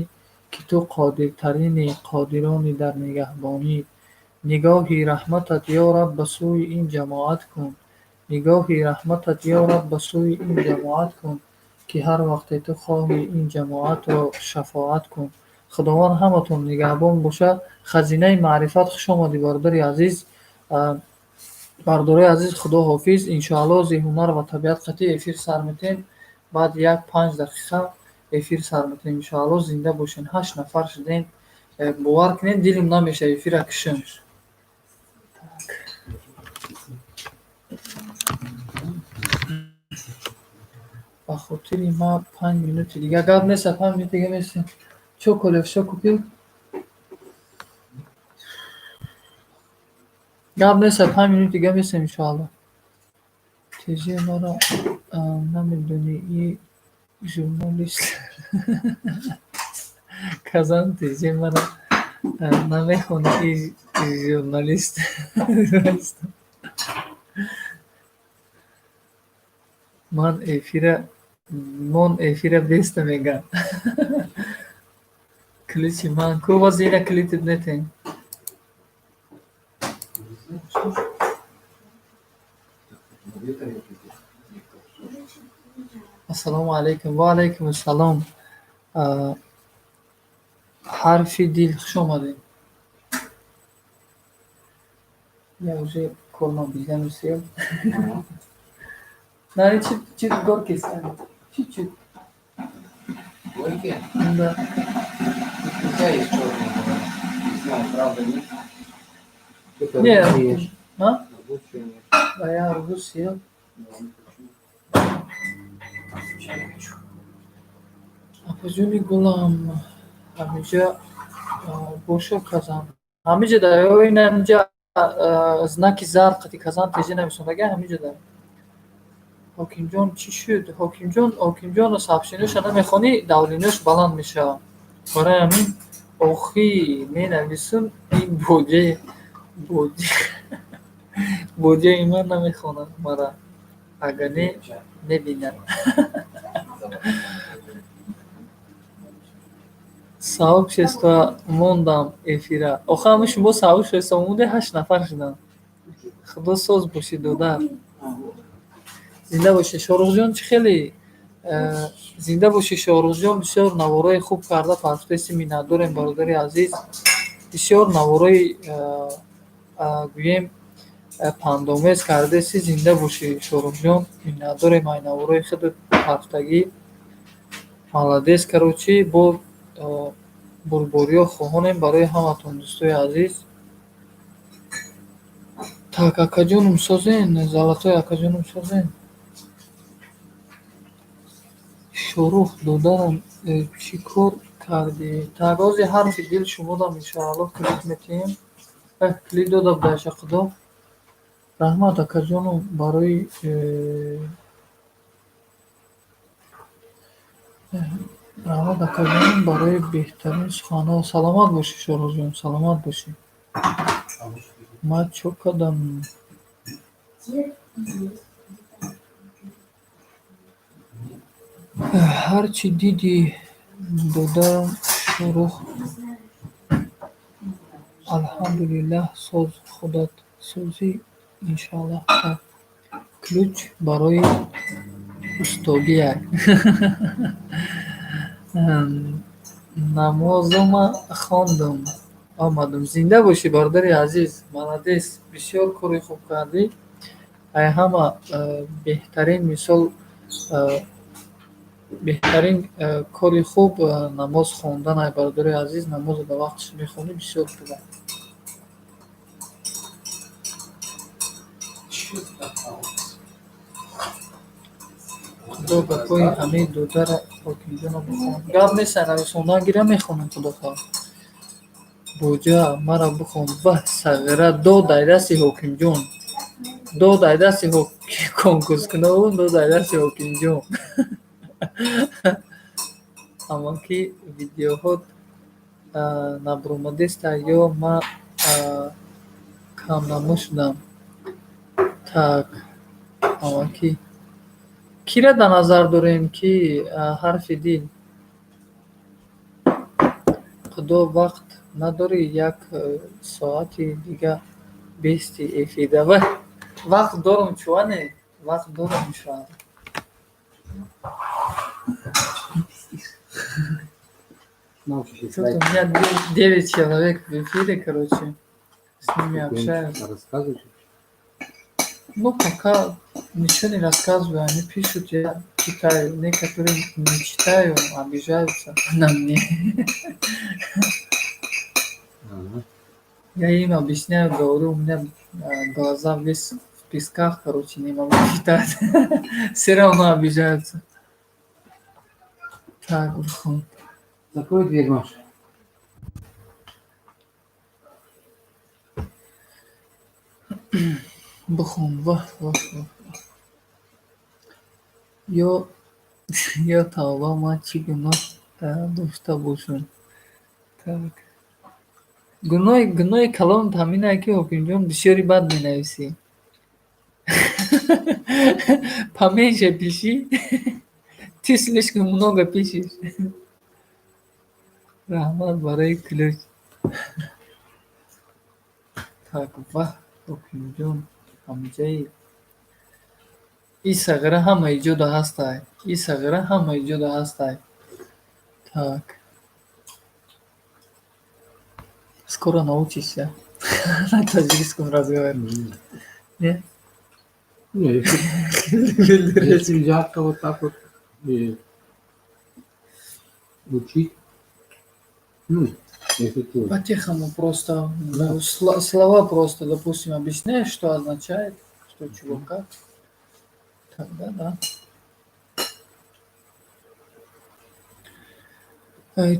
ки ту қодиртарини қодирони дар нигаҳбонӣ. Нигоҳи раҳматат, ё Раб, ба сӯи ин ҷамоат кун. Нигоҳи раҳматат, ё Раб, ба сӯи ин ҷамоат кун, ки ҳар вақте ту хоҳӣ, ин ҷамоатро шафоат кун. Худованд ҳаматон нигаҳбон бошад. Хазинаи маърифат, хуш омадӣ, бародари азиз. Бародарои азиз, худо ҳофиз. Иншоаллоҳ, зи ҳунар ва табиат қатъи эфир сар метем. Баъд як 5 дақиқа эфир сар метем, иншоаллоҳ. Зинда бошен. Ҳашт нафар шудем. Бовар кунед, дилам намешавад эфира кушам. Ба хотири ма 5 минути дига гап нест, 5 минути дига местем. Чё, Коля, всё купил? Гап нест, 5 минути дига местем, иншоаллоҳ. Теже маро намедонӣ, и журналист. Казан теже маро намехонӣ, и журналист. Ман эфира мон эфира беста мегӯям. Ключи ман ку, боз ина клитит нетем. Ассалому алайкум. Ва алайкум ассалом. Ҳарфи дил, хуш омадед. Я уже корма обезьяну съел. На, чуть, чуть горький станет. Чуть-чуть.
Горькие?
Да.
Их нельзя есть черные, говорят. Не знаю, правда, нет? Ты
Не,
арбуз ешь.
А?
Арбуз что ешь?
Да я арбуз съел.
Да, не хочу. Чай хочу.
Апаҷони гулам, ҳамиҷа боша казан. Ҳамиҷа да ина ҳамиҷа знаки зард қати казан теже нависондага ҳамиҷа да. Ҳокимҷон, чӣ шуд? Ҳокимҷон, Ҳокимҷон, сообщениёша намехонӣ, давлениёш баланд мешавад. Барои ҳамин охи менависум, ин боҷаи ман намехонад мара. Агар не, мебинад. Сообщество мондам эфира. Охи ҳами шумо сообщество монде, ҳашт нафар шуданд. Худо соз бошӣ, додар. Зинда бошӣ, Шоҳрухҷон, чӣ хеле зинда бошӣ, Шоҳрухҷон, бисёр наворои хуб карда партофтаисти, миннатдорем, бародари азиз. Бисёр наворои гӯем пандомез кардаисти, зинда бошӣ, Шоҳрухҷон, миннатдорем ай наворои худат партофтагӣ. Молодец, короче, бо бурбориё хоҳонем барои ҳаматон, дӯстои азиз. Так, акаҷонум созен, золотой акаҷонум созен. Шоҳрух, додарам, чӣ кор кардӣ? Так, ҳозир ҳарфи дил шумодам, иншоаллоҳ, клип метиҳем. Клип дода будаша худо. Раҳмат, акаҷонум, барои раҳмат, акаҷонум, барои беҳтарин суханҳо. Саломат бошӣ, Шоҳрухҷон, саломат бошӣ. Ман чо кардам? Ҳар чӣ дидӣ, додарам Шоҳрух, алҳамдулиллаҳ, соз, худат созӣ, иншоаллоҳ. Так, ключ барои устогияк. Намозома хондум, омадум. Зинда бошӣ, бародари азиз, молодец, бисёр кори хуб кардӣ. Ай ҳама беҳтарин мисол. Беҳтарин кори хуб намоз хондан, ай бародари азиз, намозро ба вақташ мехонӣ, бисёр хуб аст. Худо гапҳои ҳамаи додаро Ҳокимҷонро бихон. Гап нест, нависондан гира, мехонам, худо хоҳад. Боҷа, маро бихон. Ваҳ, сағира, дод ай дасти Ҳокимҷон. Дод ай дасти конкурскунон, дод ай дасти Ҳокимҷон. Амаки, видеоҳот набуромадеста ё ман камнамо шудам? Так, амаки. Кира дар назар дорем, ки ҳарфи дил? Худо, вақт надорӣ, як соати дига бести эфирда? Ваҳ, вақт дорам, чуане? Вақт дорам, иншоалло.
Научишься.
Тут у меня 9 человек в эфире, короче, с ними общаюсь.
Рассказываешь?
Ну, пока ничего не рассказываю, они пишут, я читаю. Некоторые не читаю, обижаются на мне. Я им объясняю, говорю, у меня глаза весь в песках, короче, не могу читать. Все равно обижаются. Так, выход.
Закрой дверь, Маша.
Бихон, ваҳ, ваҳ, ваҳ. Ё тавба, ман чӣ гуноҳ дошта бошам? Так. Гуноҳи калон ҳаминае, ки, Ҳокимҷон, бисёри бад менависӣ. Поменьше пиши. Ты слишком много пишешь. Раҳмат барои ключ. Так, ваҳ, Ҳокимҷон, ҳамҷаи. И сағира ҳама иҷода ҳастай. И сағира ҳама иҷода ҳастай. Так. Скоро научишься на таджикском разговаривать. Не?
Не, если взяться вот так вот и учить, ну, если ты.
По-тихому просто, ну, слова просто, допустим, объясняешь, что означает, что, чего, как. Тогда да.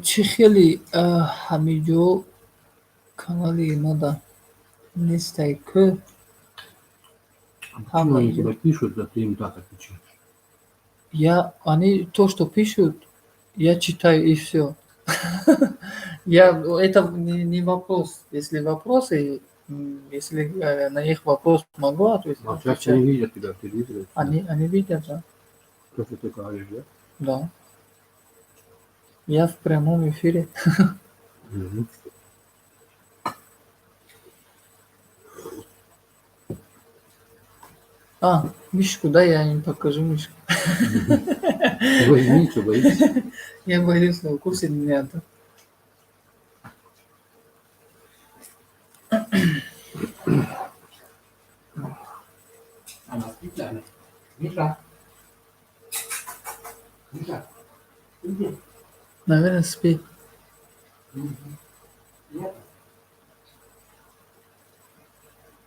Чӣ хеле ҳамиҷо канали мада нестай ку?
Почему они тебе пишут, а ты им так отвечаешь?
Они то, что пишут, я читаю, и все. Это не вопрос. Если вопросы, если на их вопрос могу ответить,
А сейчас
отвечаю.
они видят тебя в телевизоре?
Они видят, да.
То, что ты говоришь, да?
Да. Я в прямом эфире.
Мгм.
А, Мишку, да, я им покажу Мишку.
Возьми, что боишься?
Я боюсь, но укусит меня. Да.
Она спит, да? Миша. Миша. Иди.
Наверное, спит.
Нет.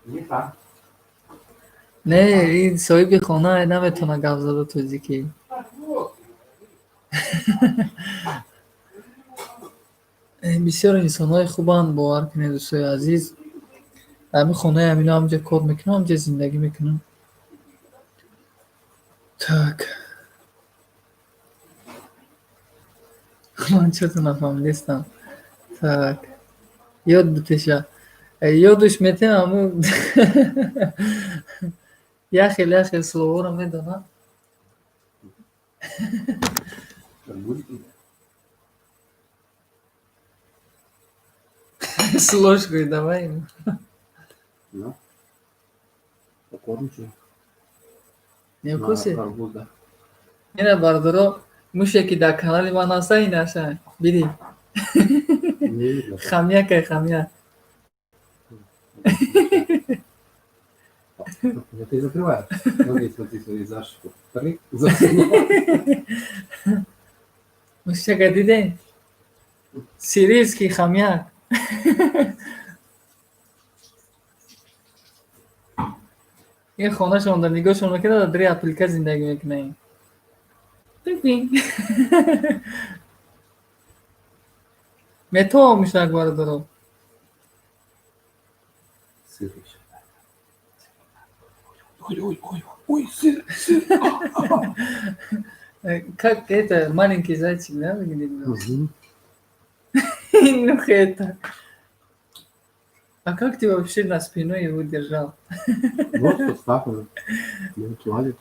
Миша.
Не, ин соҳиби хона наметавона гап зада тоҷикӣ. Бисёр инсонҳои хубанд, бовар кунед, дӯстои азиз. Дар ҳамин хонаи ҳамино ҳамҷа кор мекунам, ҳамҷа зиндагӣ мекунам. Так. Ман чото нафаҳмидестам. Так. Ёд бутеша. Ёдуш метем, аму яхел яхел словоро медонам.
Будет?
С ложкой давай ему.
Ну. Покормите.
Не укусит?
На арбуз, да.
Ина, бародаро, муше ки дар канали ман ҳаста, инаша. Биди.
Не видно.
Хомякай, хомяк.
Это ты закрываешь. Смотри, смотри, смотри, за шку. Три засунула.
Мушака дидем? Сирийский хомяк. Ин хонашон дар нигоҳшон мекунад, дар дари апилка зиндагӣ мекунад. Метавон мушак бародаро.
Сыр еще. Ой, ой, ой, ой, сыр, сыр.
Как это, маленький зайчик, да, выглядит?
Мгм.
Ну это. А как ты вообще на спину его держал?
Вот подставка. Вот лазит.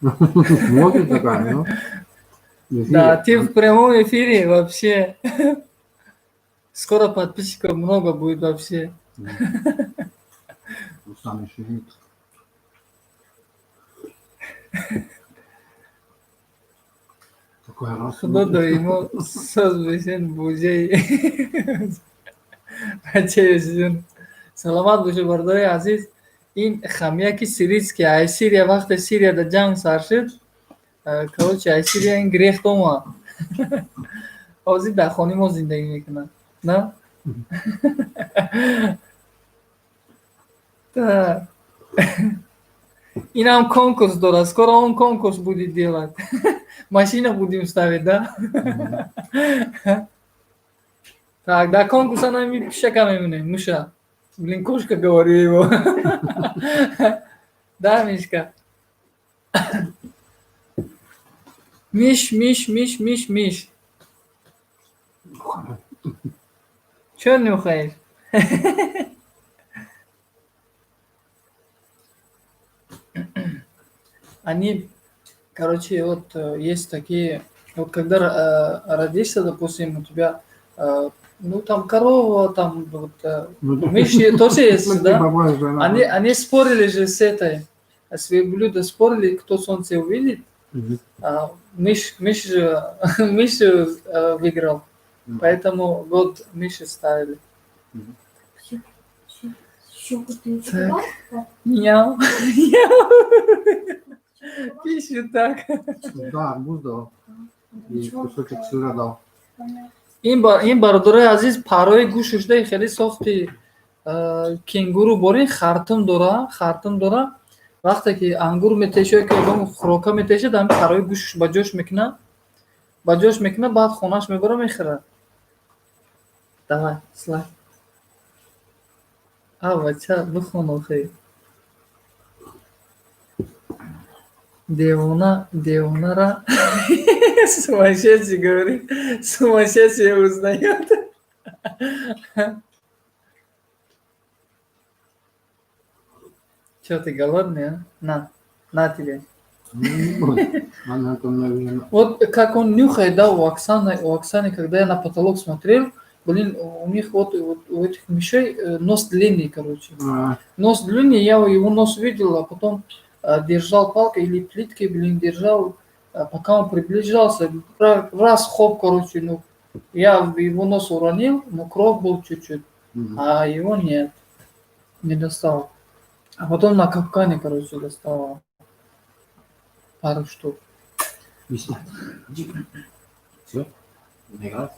Смотрит такая, ну.
Да, ты в прямом эфире вообще. Скоро подписчиков много будет вообще.
Ну, сам еще нет. Такой раз.
Худо доимо соз бошен бӯҷаи бачаи Юсуфҷон. Саломат бошед, бародари азиз. Ин хомяки сирийский, ай Сирия, вақте Сирияда ҷанг сар шуд, короче, ай Сирия ин гирехт омад. Ҳозир дар хонаи мо зиндагӣ мекунад. На? Так. Инам конкурс дорад. Скоро он конкурс будет делать. Машина будем ставить, да? Так, да, конкурс она ми пишака мемоне, муша. Блин, кошка, говорю его. Да, Мишка? Миш, Миш, Миш, Миш, Миш. Чё нюхаешь? Они, короче, вот есть такие, вот когда родишься, допустим, у тебя, ну там корова, там вот, мыши тоже есть,
Ну,
да?
типа, больше, да.
Они спорили же с этой, с верблюда спорили, кто солнце увидит,
Мгм.
а мышь выиграл,
Мгм.
поэтому год мыши ставили.
Мгм.
Щуку ты
Так.
давал?
Мяу, мяу. Пищу так.
Да, арбуз дал. И кусочек сыра дал.
Ин бародарои азиз, парои гӯшаш даи хеле сохти, кенгуру борин хартум дора, хартум дора. Вақте ки ангур метеша, ки одам хӯрока метешад, ҳамин парои гӯшаш ба ҷош мекунад, ба ҷош мекунад, баъд хонаш мебара, мехӯрад. Давай, слай. А, бача, бихон охи. Девона, девонара сумасшедший говорит, сумасшедший узнает. Чё, ты голодный, а? На, на тебе.
Она там, наверное,
Вот как он нюхает, да, у Оксаны, когда я на потолок смотрел, блин, у них вот у этих мышей нос длинный, короче.
А.
Нос длинный, я его нос видел, а потом держал палкой или плиткой, блин, держал, пока он приближался, раз, хоп, короче, ну, я его нос уронил, но кровь был чуть-чуть,
Мгм.
а его нет, не достал. А потом на капкане, короче, достал пару штук.
Всё? Наигрался?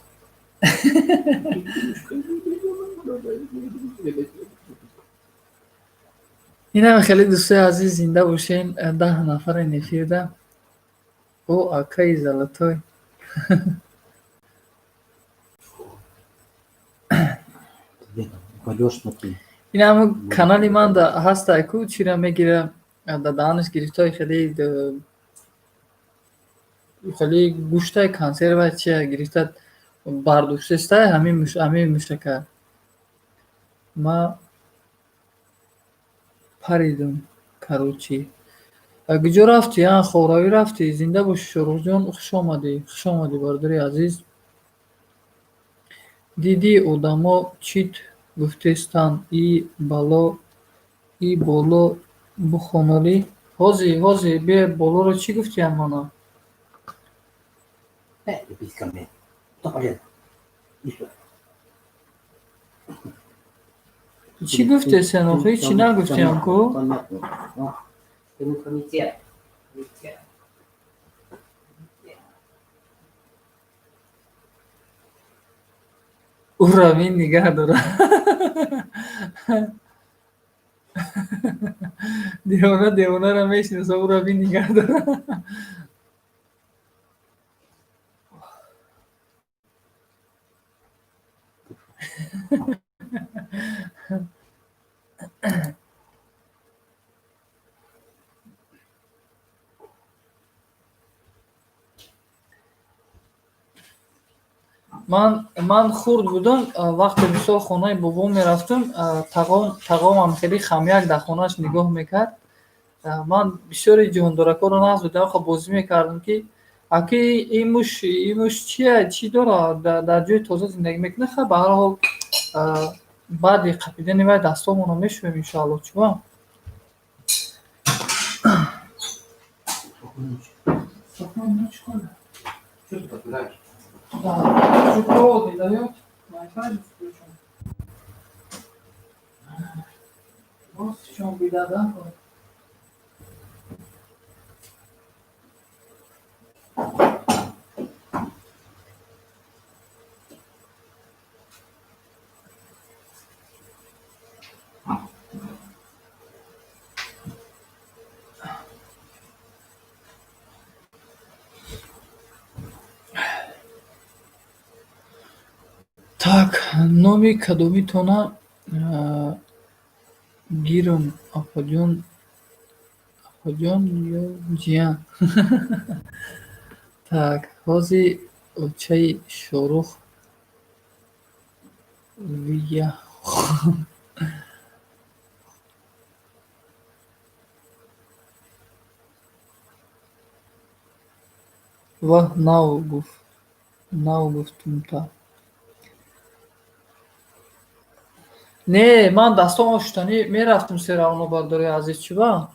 Инам хеле дӯстои азиз, зинда бошен, 10 нафари эфирда. О, акаи золотой.
Упадёшь на ты.
Инам канали ман да ҳаста, ку чира мегира, да даҳанаш гирифтаи хеле, хеле гӯштай консерва чия гирифта бардоштестай ҳамин мушака. Ма паридум, короче. Куҷо рафтӣ? А, хоравӣ рафтӣ? Зинда бошӣ, Шоҳрухҷон, хуш омадӣ, хуш омадӣ, бародари азиз. Дидӣ одамо чит гуфтестанд, и бало, и боло бухонолӣ. Ҳозир, ҳозир, бе болоро чӣ гуфтиям мана?
Иди ко мне. Кто полез? Иди сюда.
Чӣ гуфтесен охи? Чӣ нагуфтиям ку?
Понятно. Комитет. Комитет.
Уровень нигаҳ дорад. Девона девонаро мешинаса, уровень нигаҳ дорад. Ман хурд будам, вақте мисол хонаи бобом мерафтам, тағомам хеле хамяк дар хонааш нигоҳ мекард. Ман бисёри ҷондоракҳоро нағз будам, хоб бозӣ мекардам, ки аки ин муш чия, чӣ дорад, дар ҷои тоза зиндагӣ мекунад. Хай, ба ҳар ҳол, баъди қапидани вай дастомонро мешӯем, иншоалло. Чуба?
Что ты подбираешь?
Да, что провод не дает, Wi-Fi включен. Вот в чем беда, да? Так, номи кадомитона гирам, апаҷон, апаҷон ё ҷиян? Так, ҳози очаи Шорух вия. Ваҳ, нав гуфт, нав гуфтумта. Не, ман дастомро шуштанӣ мерафтам серавно, бардори азиз, чиба?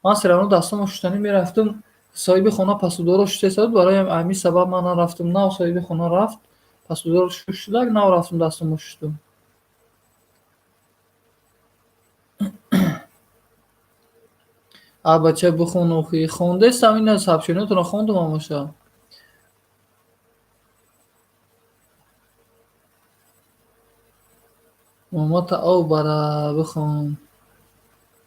Ман серавно дастомро шуштанӣ мерафтам, соҳиби хона пасудоро шуштеса буд, барои ҳамин сабаб ман нарафтам. Нав соҳиби хона рафт, пасудоро шуштудак, нав рафтам дастомро шуштум. А бача бихон охи, хондестам, ина сообщениятонро хондум ҳамаша. Момата ов бара бихон.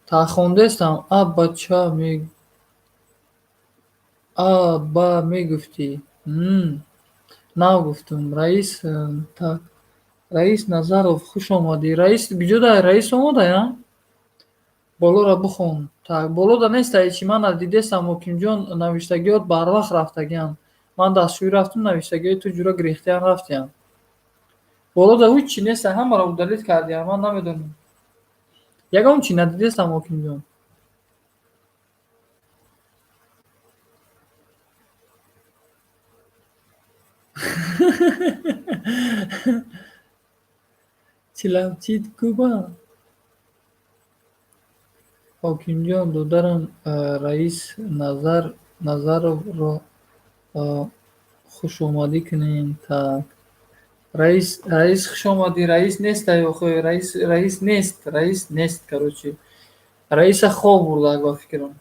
Та хондестам, а бача ме а ба мегуфтӣ. Нав гуфтум. Раис, так. Раис Назаров, хуш омадӣ. Раис куҷода? Раис омадая? Болоро бихон. Так, болода неста ҳечи, ман надидестам, Ҳокимҷон, навиштагиёт барвақт рафтагианд. Ман дастшӯӣ рафтам, навиштагиҳои ту ҷура гирехтиян рафтиян. Болода ҳеҷ чи неста, ҳамаро удалить кардиям, ман намедонам. Ягон чи надидестам, Ҳокимҷон. Чилавчит куба? Ҳокимҷон, додарам, раис Назаровро хушомадӣ кунем. Так. Раис, раис хушомадӣ, раис нест, охи, раис, раис нест, раис нест, короче. Раиса хоб бурдак ба фикрам.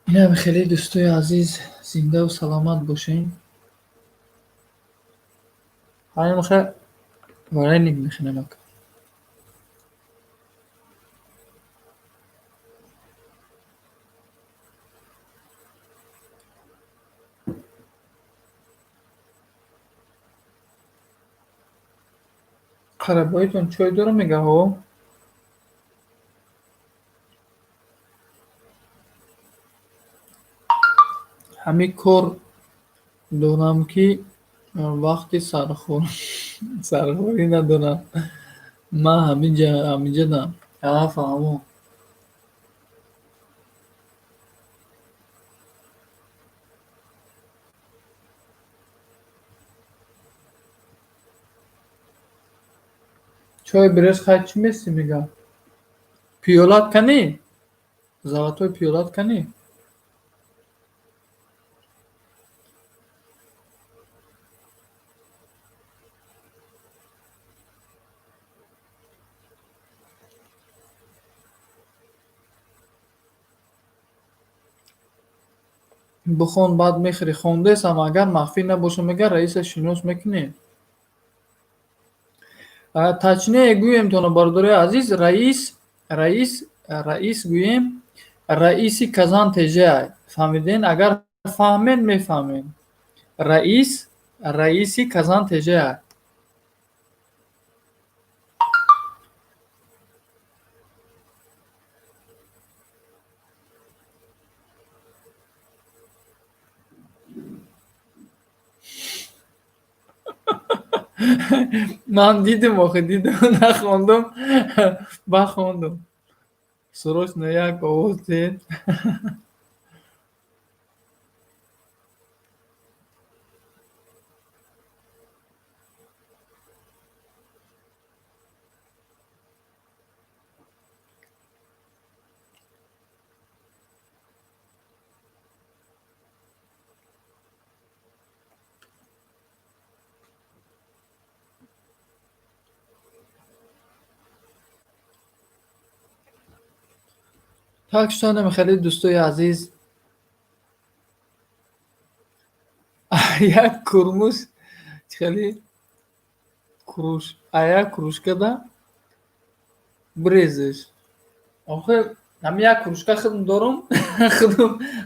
Инам хеле дӯстои азиз, зиндаву саломат бошем. Ҳамин вареник мехӯрем ака. Қарабоитон чой дорам, мега ҳо? Ҳамин кор дорам, ки вақти сархӯрӣ надорам. Ман ҳаминҷадам. А, фаҳмо. Чой бирез, хай чӣ месӣ, мега? Пиёлат канӣ? Золотой пиёлат канӣ? Бихон, баъд мехӯрӣ. Хондесам, агар махфӣ набошад, мега раиса шинос мекунем. Точнее гӯем тона, бародарои азиз, раис, раис, раис гӯем, раиси Казан ТЖ. Фаҳмиден? Агар фаҳмен, мефаҳмен. Раис, раиси Казан ТЖ. Ман дидим, охи дидим, нахондум, бахондум. Срочно як овоз диҳед. Так что хеле дӯстои азиз, як курмуш хеле круш, а як кружкада бирезеш. Охир ҳами як кружка худам дорум,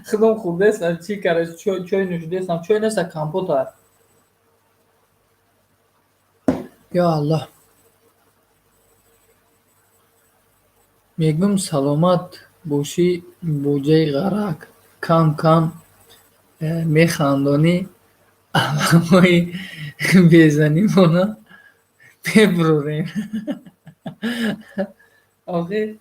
худам хӯрдестам, чӣ кара, чой нӯшидестам, чой неста, компот а. Ё Аллоҳ. Мегӯм саломат бошӣ, боҷаи ғарак. Кам кам механдонӣ, аламои безанимона мебурорем. Охир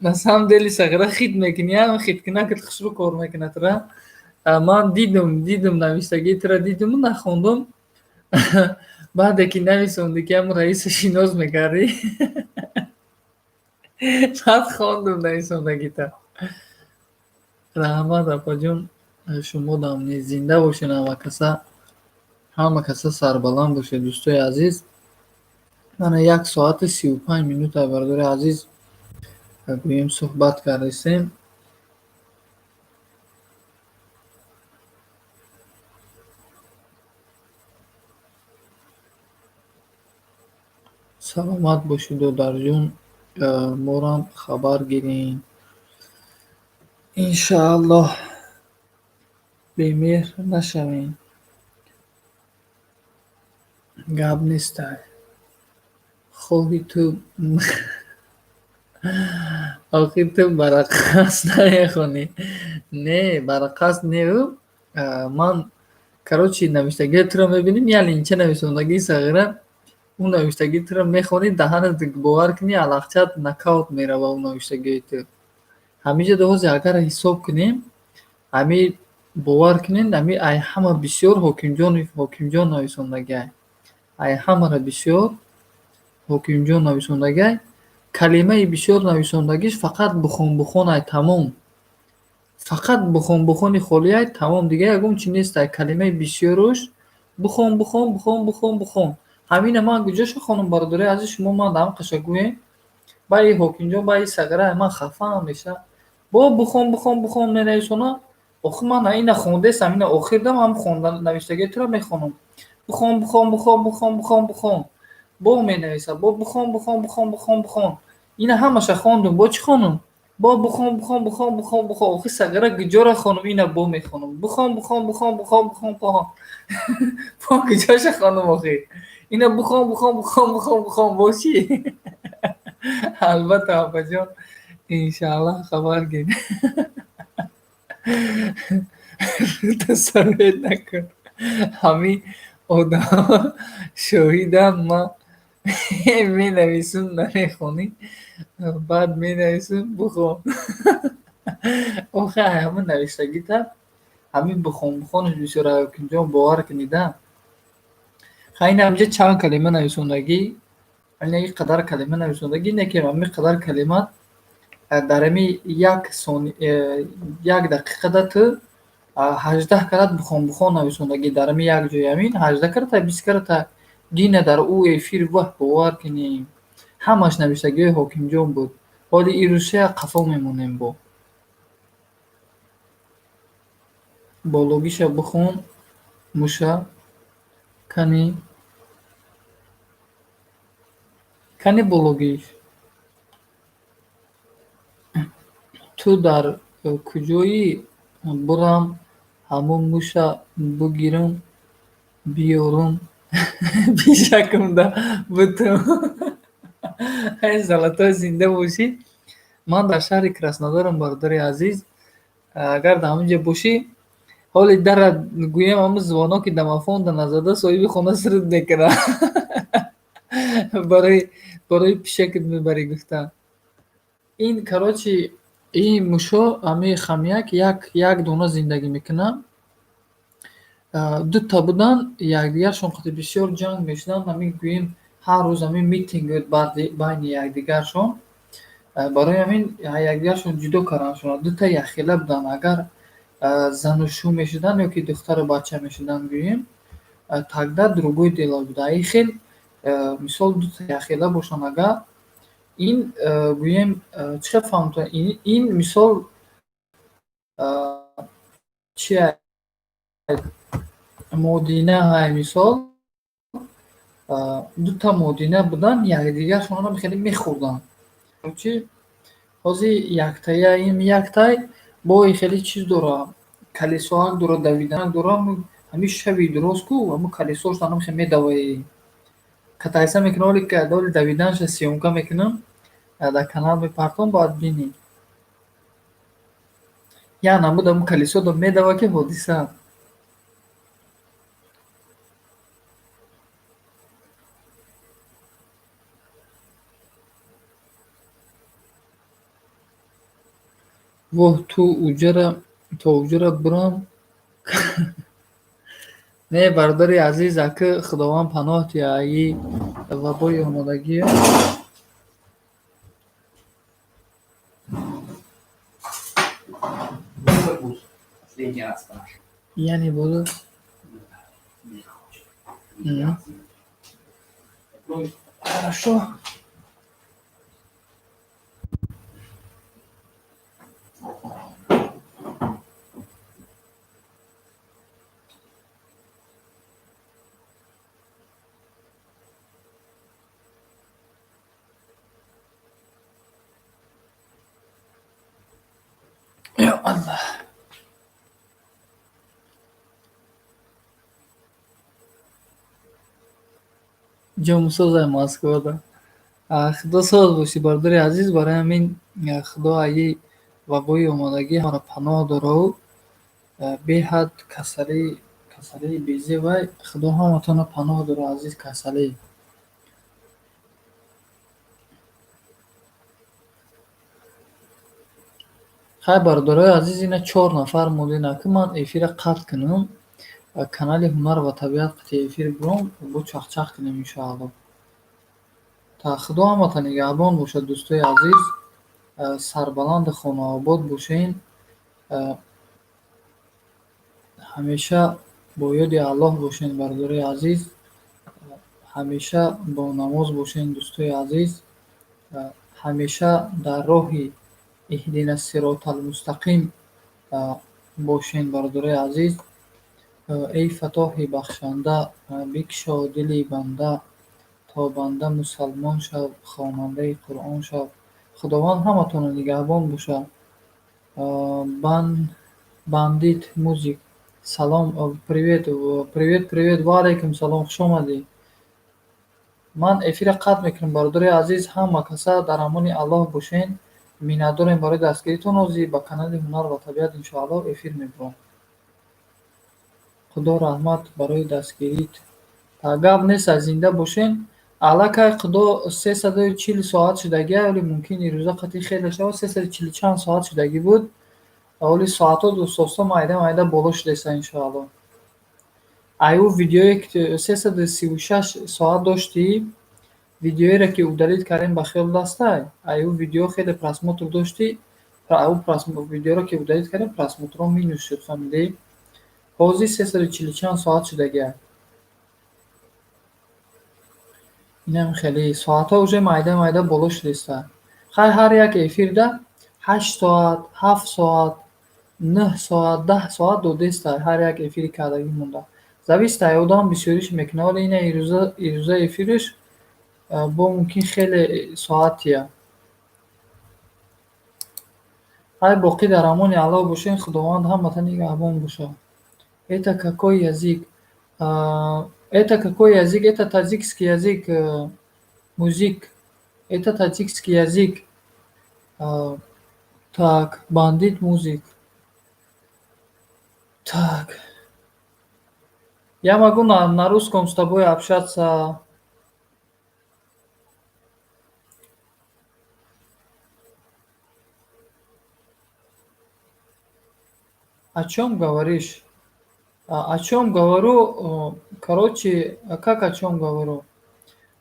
на самом деле сағира хит мекунӣ, ҳам хиткунакат хушрӯ кор мекунад ра. Ман дидим, навиштагии тура дидиму нахондум. Баъде ки нависонди, ки ҳамун раиса шинос мекардӣ, баъд хондум нависондагита. Раҳмат, апаҷон, шумо дам низ зинда бошед, ҳама каса, ҳама каса сарбаланд бошед, дӯстои азиз. Мана 1 соату 35 минута, бародари азиз, гӯем суҳбат кардистем. Саломат бошед, додарҷон, морам хабар гирем. Иншааллоҳ, бемеҳр нашавем. Гап нестай. Хоҳи ту, охир ту барақас намехонӣ. Не, барақас неу. Ман, короче, навиштагии туро мебинем, як линча нависондагии сағира, ӯ навиштагии туро мехонӣ, даҳанат, бовар кунӣ, алахчат нокаут мерава ӯ навиштагии ту. Ҳамиҷа ҳозир агар ҳисоб кунем, ҳами бовар кунед, ҳами ай ҳама бисёр Ҳокимҷон, Ҳокимҷон нависондагиай. Ай ҳамаро бисёр Ҳокимҷон нависондагиай. Калимаи бисёр нависондагиш фақат бухон, бухон ай, тамом. Фақат бухон, бухони холиай, тамом, дигар ягон чи нестай. Калимаи бисёруш бухон, бухон, бухон, бухон, бухон. Ҳамина ман куҷошо хонум, бародарои азиз, шумо ман даҳам қаша гӯем. Ба и Ҳокимҷон, ба и сағира ман хафаам меша. Бо бухон, бухон, бухон менависона. Охир ман ина хондестам, ина охир дам ҳам хонда навиштагии туро мехонам. Бухон, бухон, бухон, бухон, бухон, бухон. Бо менависа, бо бухон, бухон, бухон, бухон, бухон. Ина ҳамаша хондум, бо чӣ хонум? Бо бухон, бухон, бухон, бухон, бухон. Охир сағира куҷора хонум, ина бо мехонум. Бухон, бухон, бухон, бухон, бухон, бухон. Бо куҷоша хонум охир? Ина бухон, бухон, бухон, бухон, бухон, бо чӣ? Албатта, апаҷон, иншааллоҳ, хабар гир. Тасаввур накун. Ҳамин одамҳо шоҳиданд, ман менависум, намехонӣ, баъд менависум бухон. Охир ҳамин навиштагита ҳамин бухон, бухонаш бисёр, Ҳокимҷон, бовар кунида. Ха, ин ҳаминҷа чанд калима нависондагӣ, ина ин қадар калима нависондагӣ, не ки ҳамин қадар калима дар ҳами як дақиқада ту 18 карат бухон, бухон нависондагӣ дар ҳами як ҷои ҳамин 18 карата, 20 карата. Дина дар ӯ эфир, ваҳ, бовар кунем, ҳамаш навиштагиҳои Ҳокимҷон буд. Ҳоли ирӯзшая қафо мемонем бо. Бологиша бихон, муша. Кани? Кани бологиш? Ту дар куҷоӣ? Бирам ҳамун муша бигирам, биёрам, бишакамда бутам. Ай золотой, зинда бошӣ. Ман дар шаҳри Краснодарам, бародари азиз. Агар дар ҳамин ҷо бошӣ, ҳоли дара гӯям, ҳамун звонок и домофонда назада, соҳиби хона сирд мекунад. Барои пишакат мебарӣ гуфта. Ин, короче, ин мушо, ҳамин хомяк як дона зиндагӣ мекунад. Дута будан, якдигаршон қати бисёр ҷанг мешуданд, ҳамин гӯем ҳар рӯз ҳамин митинг буд байни якдигаршон. Барои ҳамин якдигаршон ҷудо карданшон. Дута якхела буданд. Агар зану шу мешуданд ё ки духтару бача мешуданд, гӯем, тогда другое дело буд. А ин хел, мисол, дута якхела бошанд агар, ин, гӯем, чӣ хел фаҳмтон, ин мисол чи, модина ҳай, мисол, дута модина буданд, якдигаршонро хеле мехӯрданд. Чи ҳозир яктая, ин яктай бо ин хеле чиз дора, колесо ак дора, давиданак дора. Ҳамин шави дуроз ку, ҳамун колесо ш хел медаваи, катайса мекунам, оли давиданша съёмка мекунам, дар канал мепартом, бояд бинӣ. Як намуд ҳамун колесо медава, ки ҳодиса. Воҳ, ту уҷара, то уҷара бирам. Не, бародари азиз, аки Худованд паноҳ диҳад аи вабои омодагӣ.
Буду Последний раз спрашиваю.
Я не буду.
Не хочет.
Мгм.
Закрой.
Хорошо. Ё Аллоҳ. Ҷомсозай Москвада. Худо соз бошӣ, бародари азиз. Барои ҳамин Худо аи вабои омодагӣ ҳамаро паноҳ дораву беҳад касалӣ, касалии безебай. Худо ҳаматонро паноҳ дора, азиз, касалӣ. Хай, бародарои азиз, ина чор нафар мондем. Аки ман эфира қатъ кунам, канали Ҳунар ва табиат қати эфир биром, бо чахчах кунем, иншоаллоҳ. Та Худо ҳамата нигаҳбон бошад, дӯстои азиз. Сарбаланду хонаобод бошен. Ҳамеша бо ёди Аллоҳ бошен, бародарои азиз. Ҳамеша бо намоз бошен, дӯстои азиз. Ҳамеша дар роҳи иҳдина сироталмустақим бошен, бародарои азиз. Эй Фаттоҳи бахшанда, бикшо дили банда, то банда мусалмон шав, хонандаи Қуръон шав. Худованд ҳаматонро нигаҳбон бошад. Бандит музик. Салом, привет, привет, привет, ва алайкум салом, хуш омадӣ. Ман эфира қатъ мекунам, бародари азиз, ҳама каса дар амони Аллоҳ бошен. Миннатдорем барои дастгиритон. Ҳозир ба канали Ҳунар ва табиат, иншоаллоҳ, эфир мебурам. Худо раҳмат барои дастгирит. Гап нест, зинда бошен. Аллакай Худо 340 соат шудагӣ, оли мумкин ирӯза қатъи хеле шавад, сесаду чилу чанд соат шудагӣ буд. Оли соатҳо дӯстоста майда майда боло шудеста, иншоаллоҳ. Аю видеое ки 336 соат доштӣ, видеоеро ки удалить кардем, ба хиёл дастай? Аю видео хеле просмотр доштӣ, видеоро ки удалить кардем, просмотр ҳо минус шуд, фаҳмидӣ? Ҳозир сесаду чилу чанд соат шудагиа. Инам хеле соатҳо уже майда майда боло шудеста. Хай, ҳар як эфирда 8 соат, 7 соат. 9 соат, 10 соат додеста ҳар як эфири кардагӣ монда. Зависит ай одам, бисёриш мекунад, вале ина ирӯза эфириш бо мумкин хеле соатия. Ҳай, боқӣ дар амони Аллоҳ бошед, Худованд ҳамата нигаҳбон бошад. Это какой язык? Это какой язык? Это таджикский язык, музик. Это таджикский язык. Так, бандит музик. Так. Я могу на русском с тобой общаться. О чём говоришь? О чём говорю? Короче, как о чём говорю?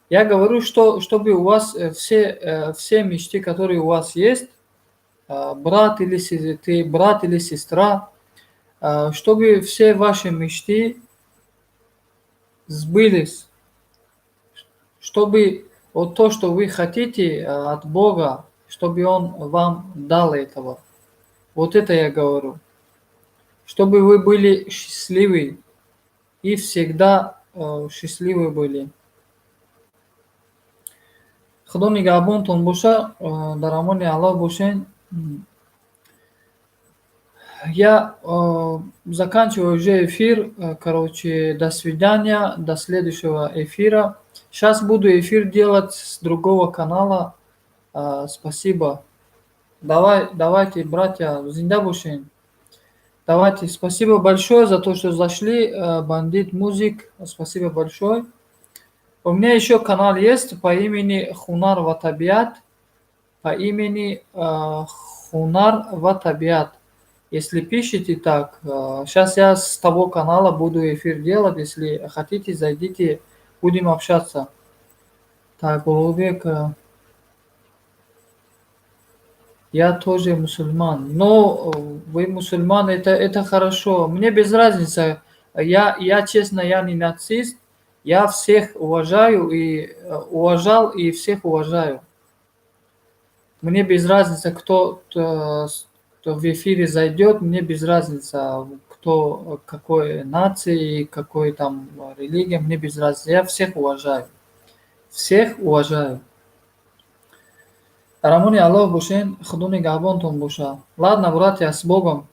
Я говорю, что чтобы у вас все мечты, которые у вас есть, брат или ты брат или сестра, чтобы все ваши мечты сбылись, чтобы вот то, что вы хотите от Бога, чтобы Он вам дал этого. Вот это я говорю. Чтобы вы были счастливы и всегда счастливы были. Худо нигаҳбонтон боша, дар амони Аллоҳ бошед. Я заканчиваю уже эфир. Короче, до свидания, до следующего эфира. Сейчас буду эфир делать с другого канала. Спасибо. Давай, давайте, братья, зинда бошед. Давайте, спасибо большое за то, что зашли. Бандит Музик, спасибо большое. У меня еще канал есть по имени Хунар ва Табиат. По имени Хунар ва Табиат. Если пишете так, сейчас я с того канала буду эфир делать. Если хотите, зайдите, будем общаться. Так, Улугбек, я тоже мусульман. Но вы мусульман, это хорошо. Мне без разницы. Я, честно, я не нацист. Я всех уважаю и уважал, и всех уважаю. Мне без разницы, кто в эфире зайдет, мне без разницы, кто какой нации, какой там религия, мне без разницы. Я всех уважаю. Всех уважаю. Дар амони Аллоҳ бошен, Худо нигаҳбонтон боша. Ладно, братья, с Богом.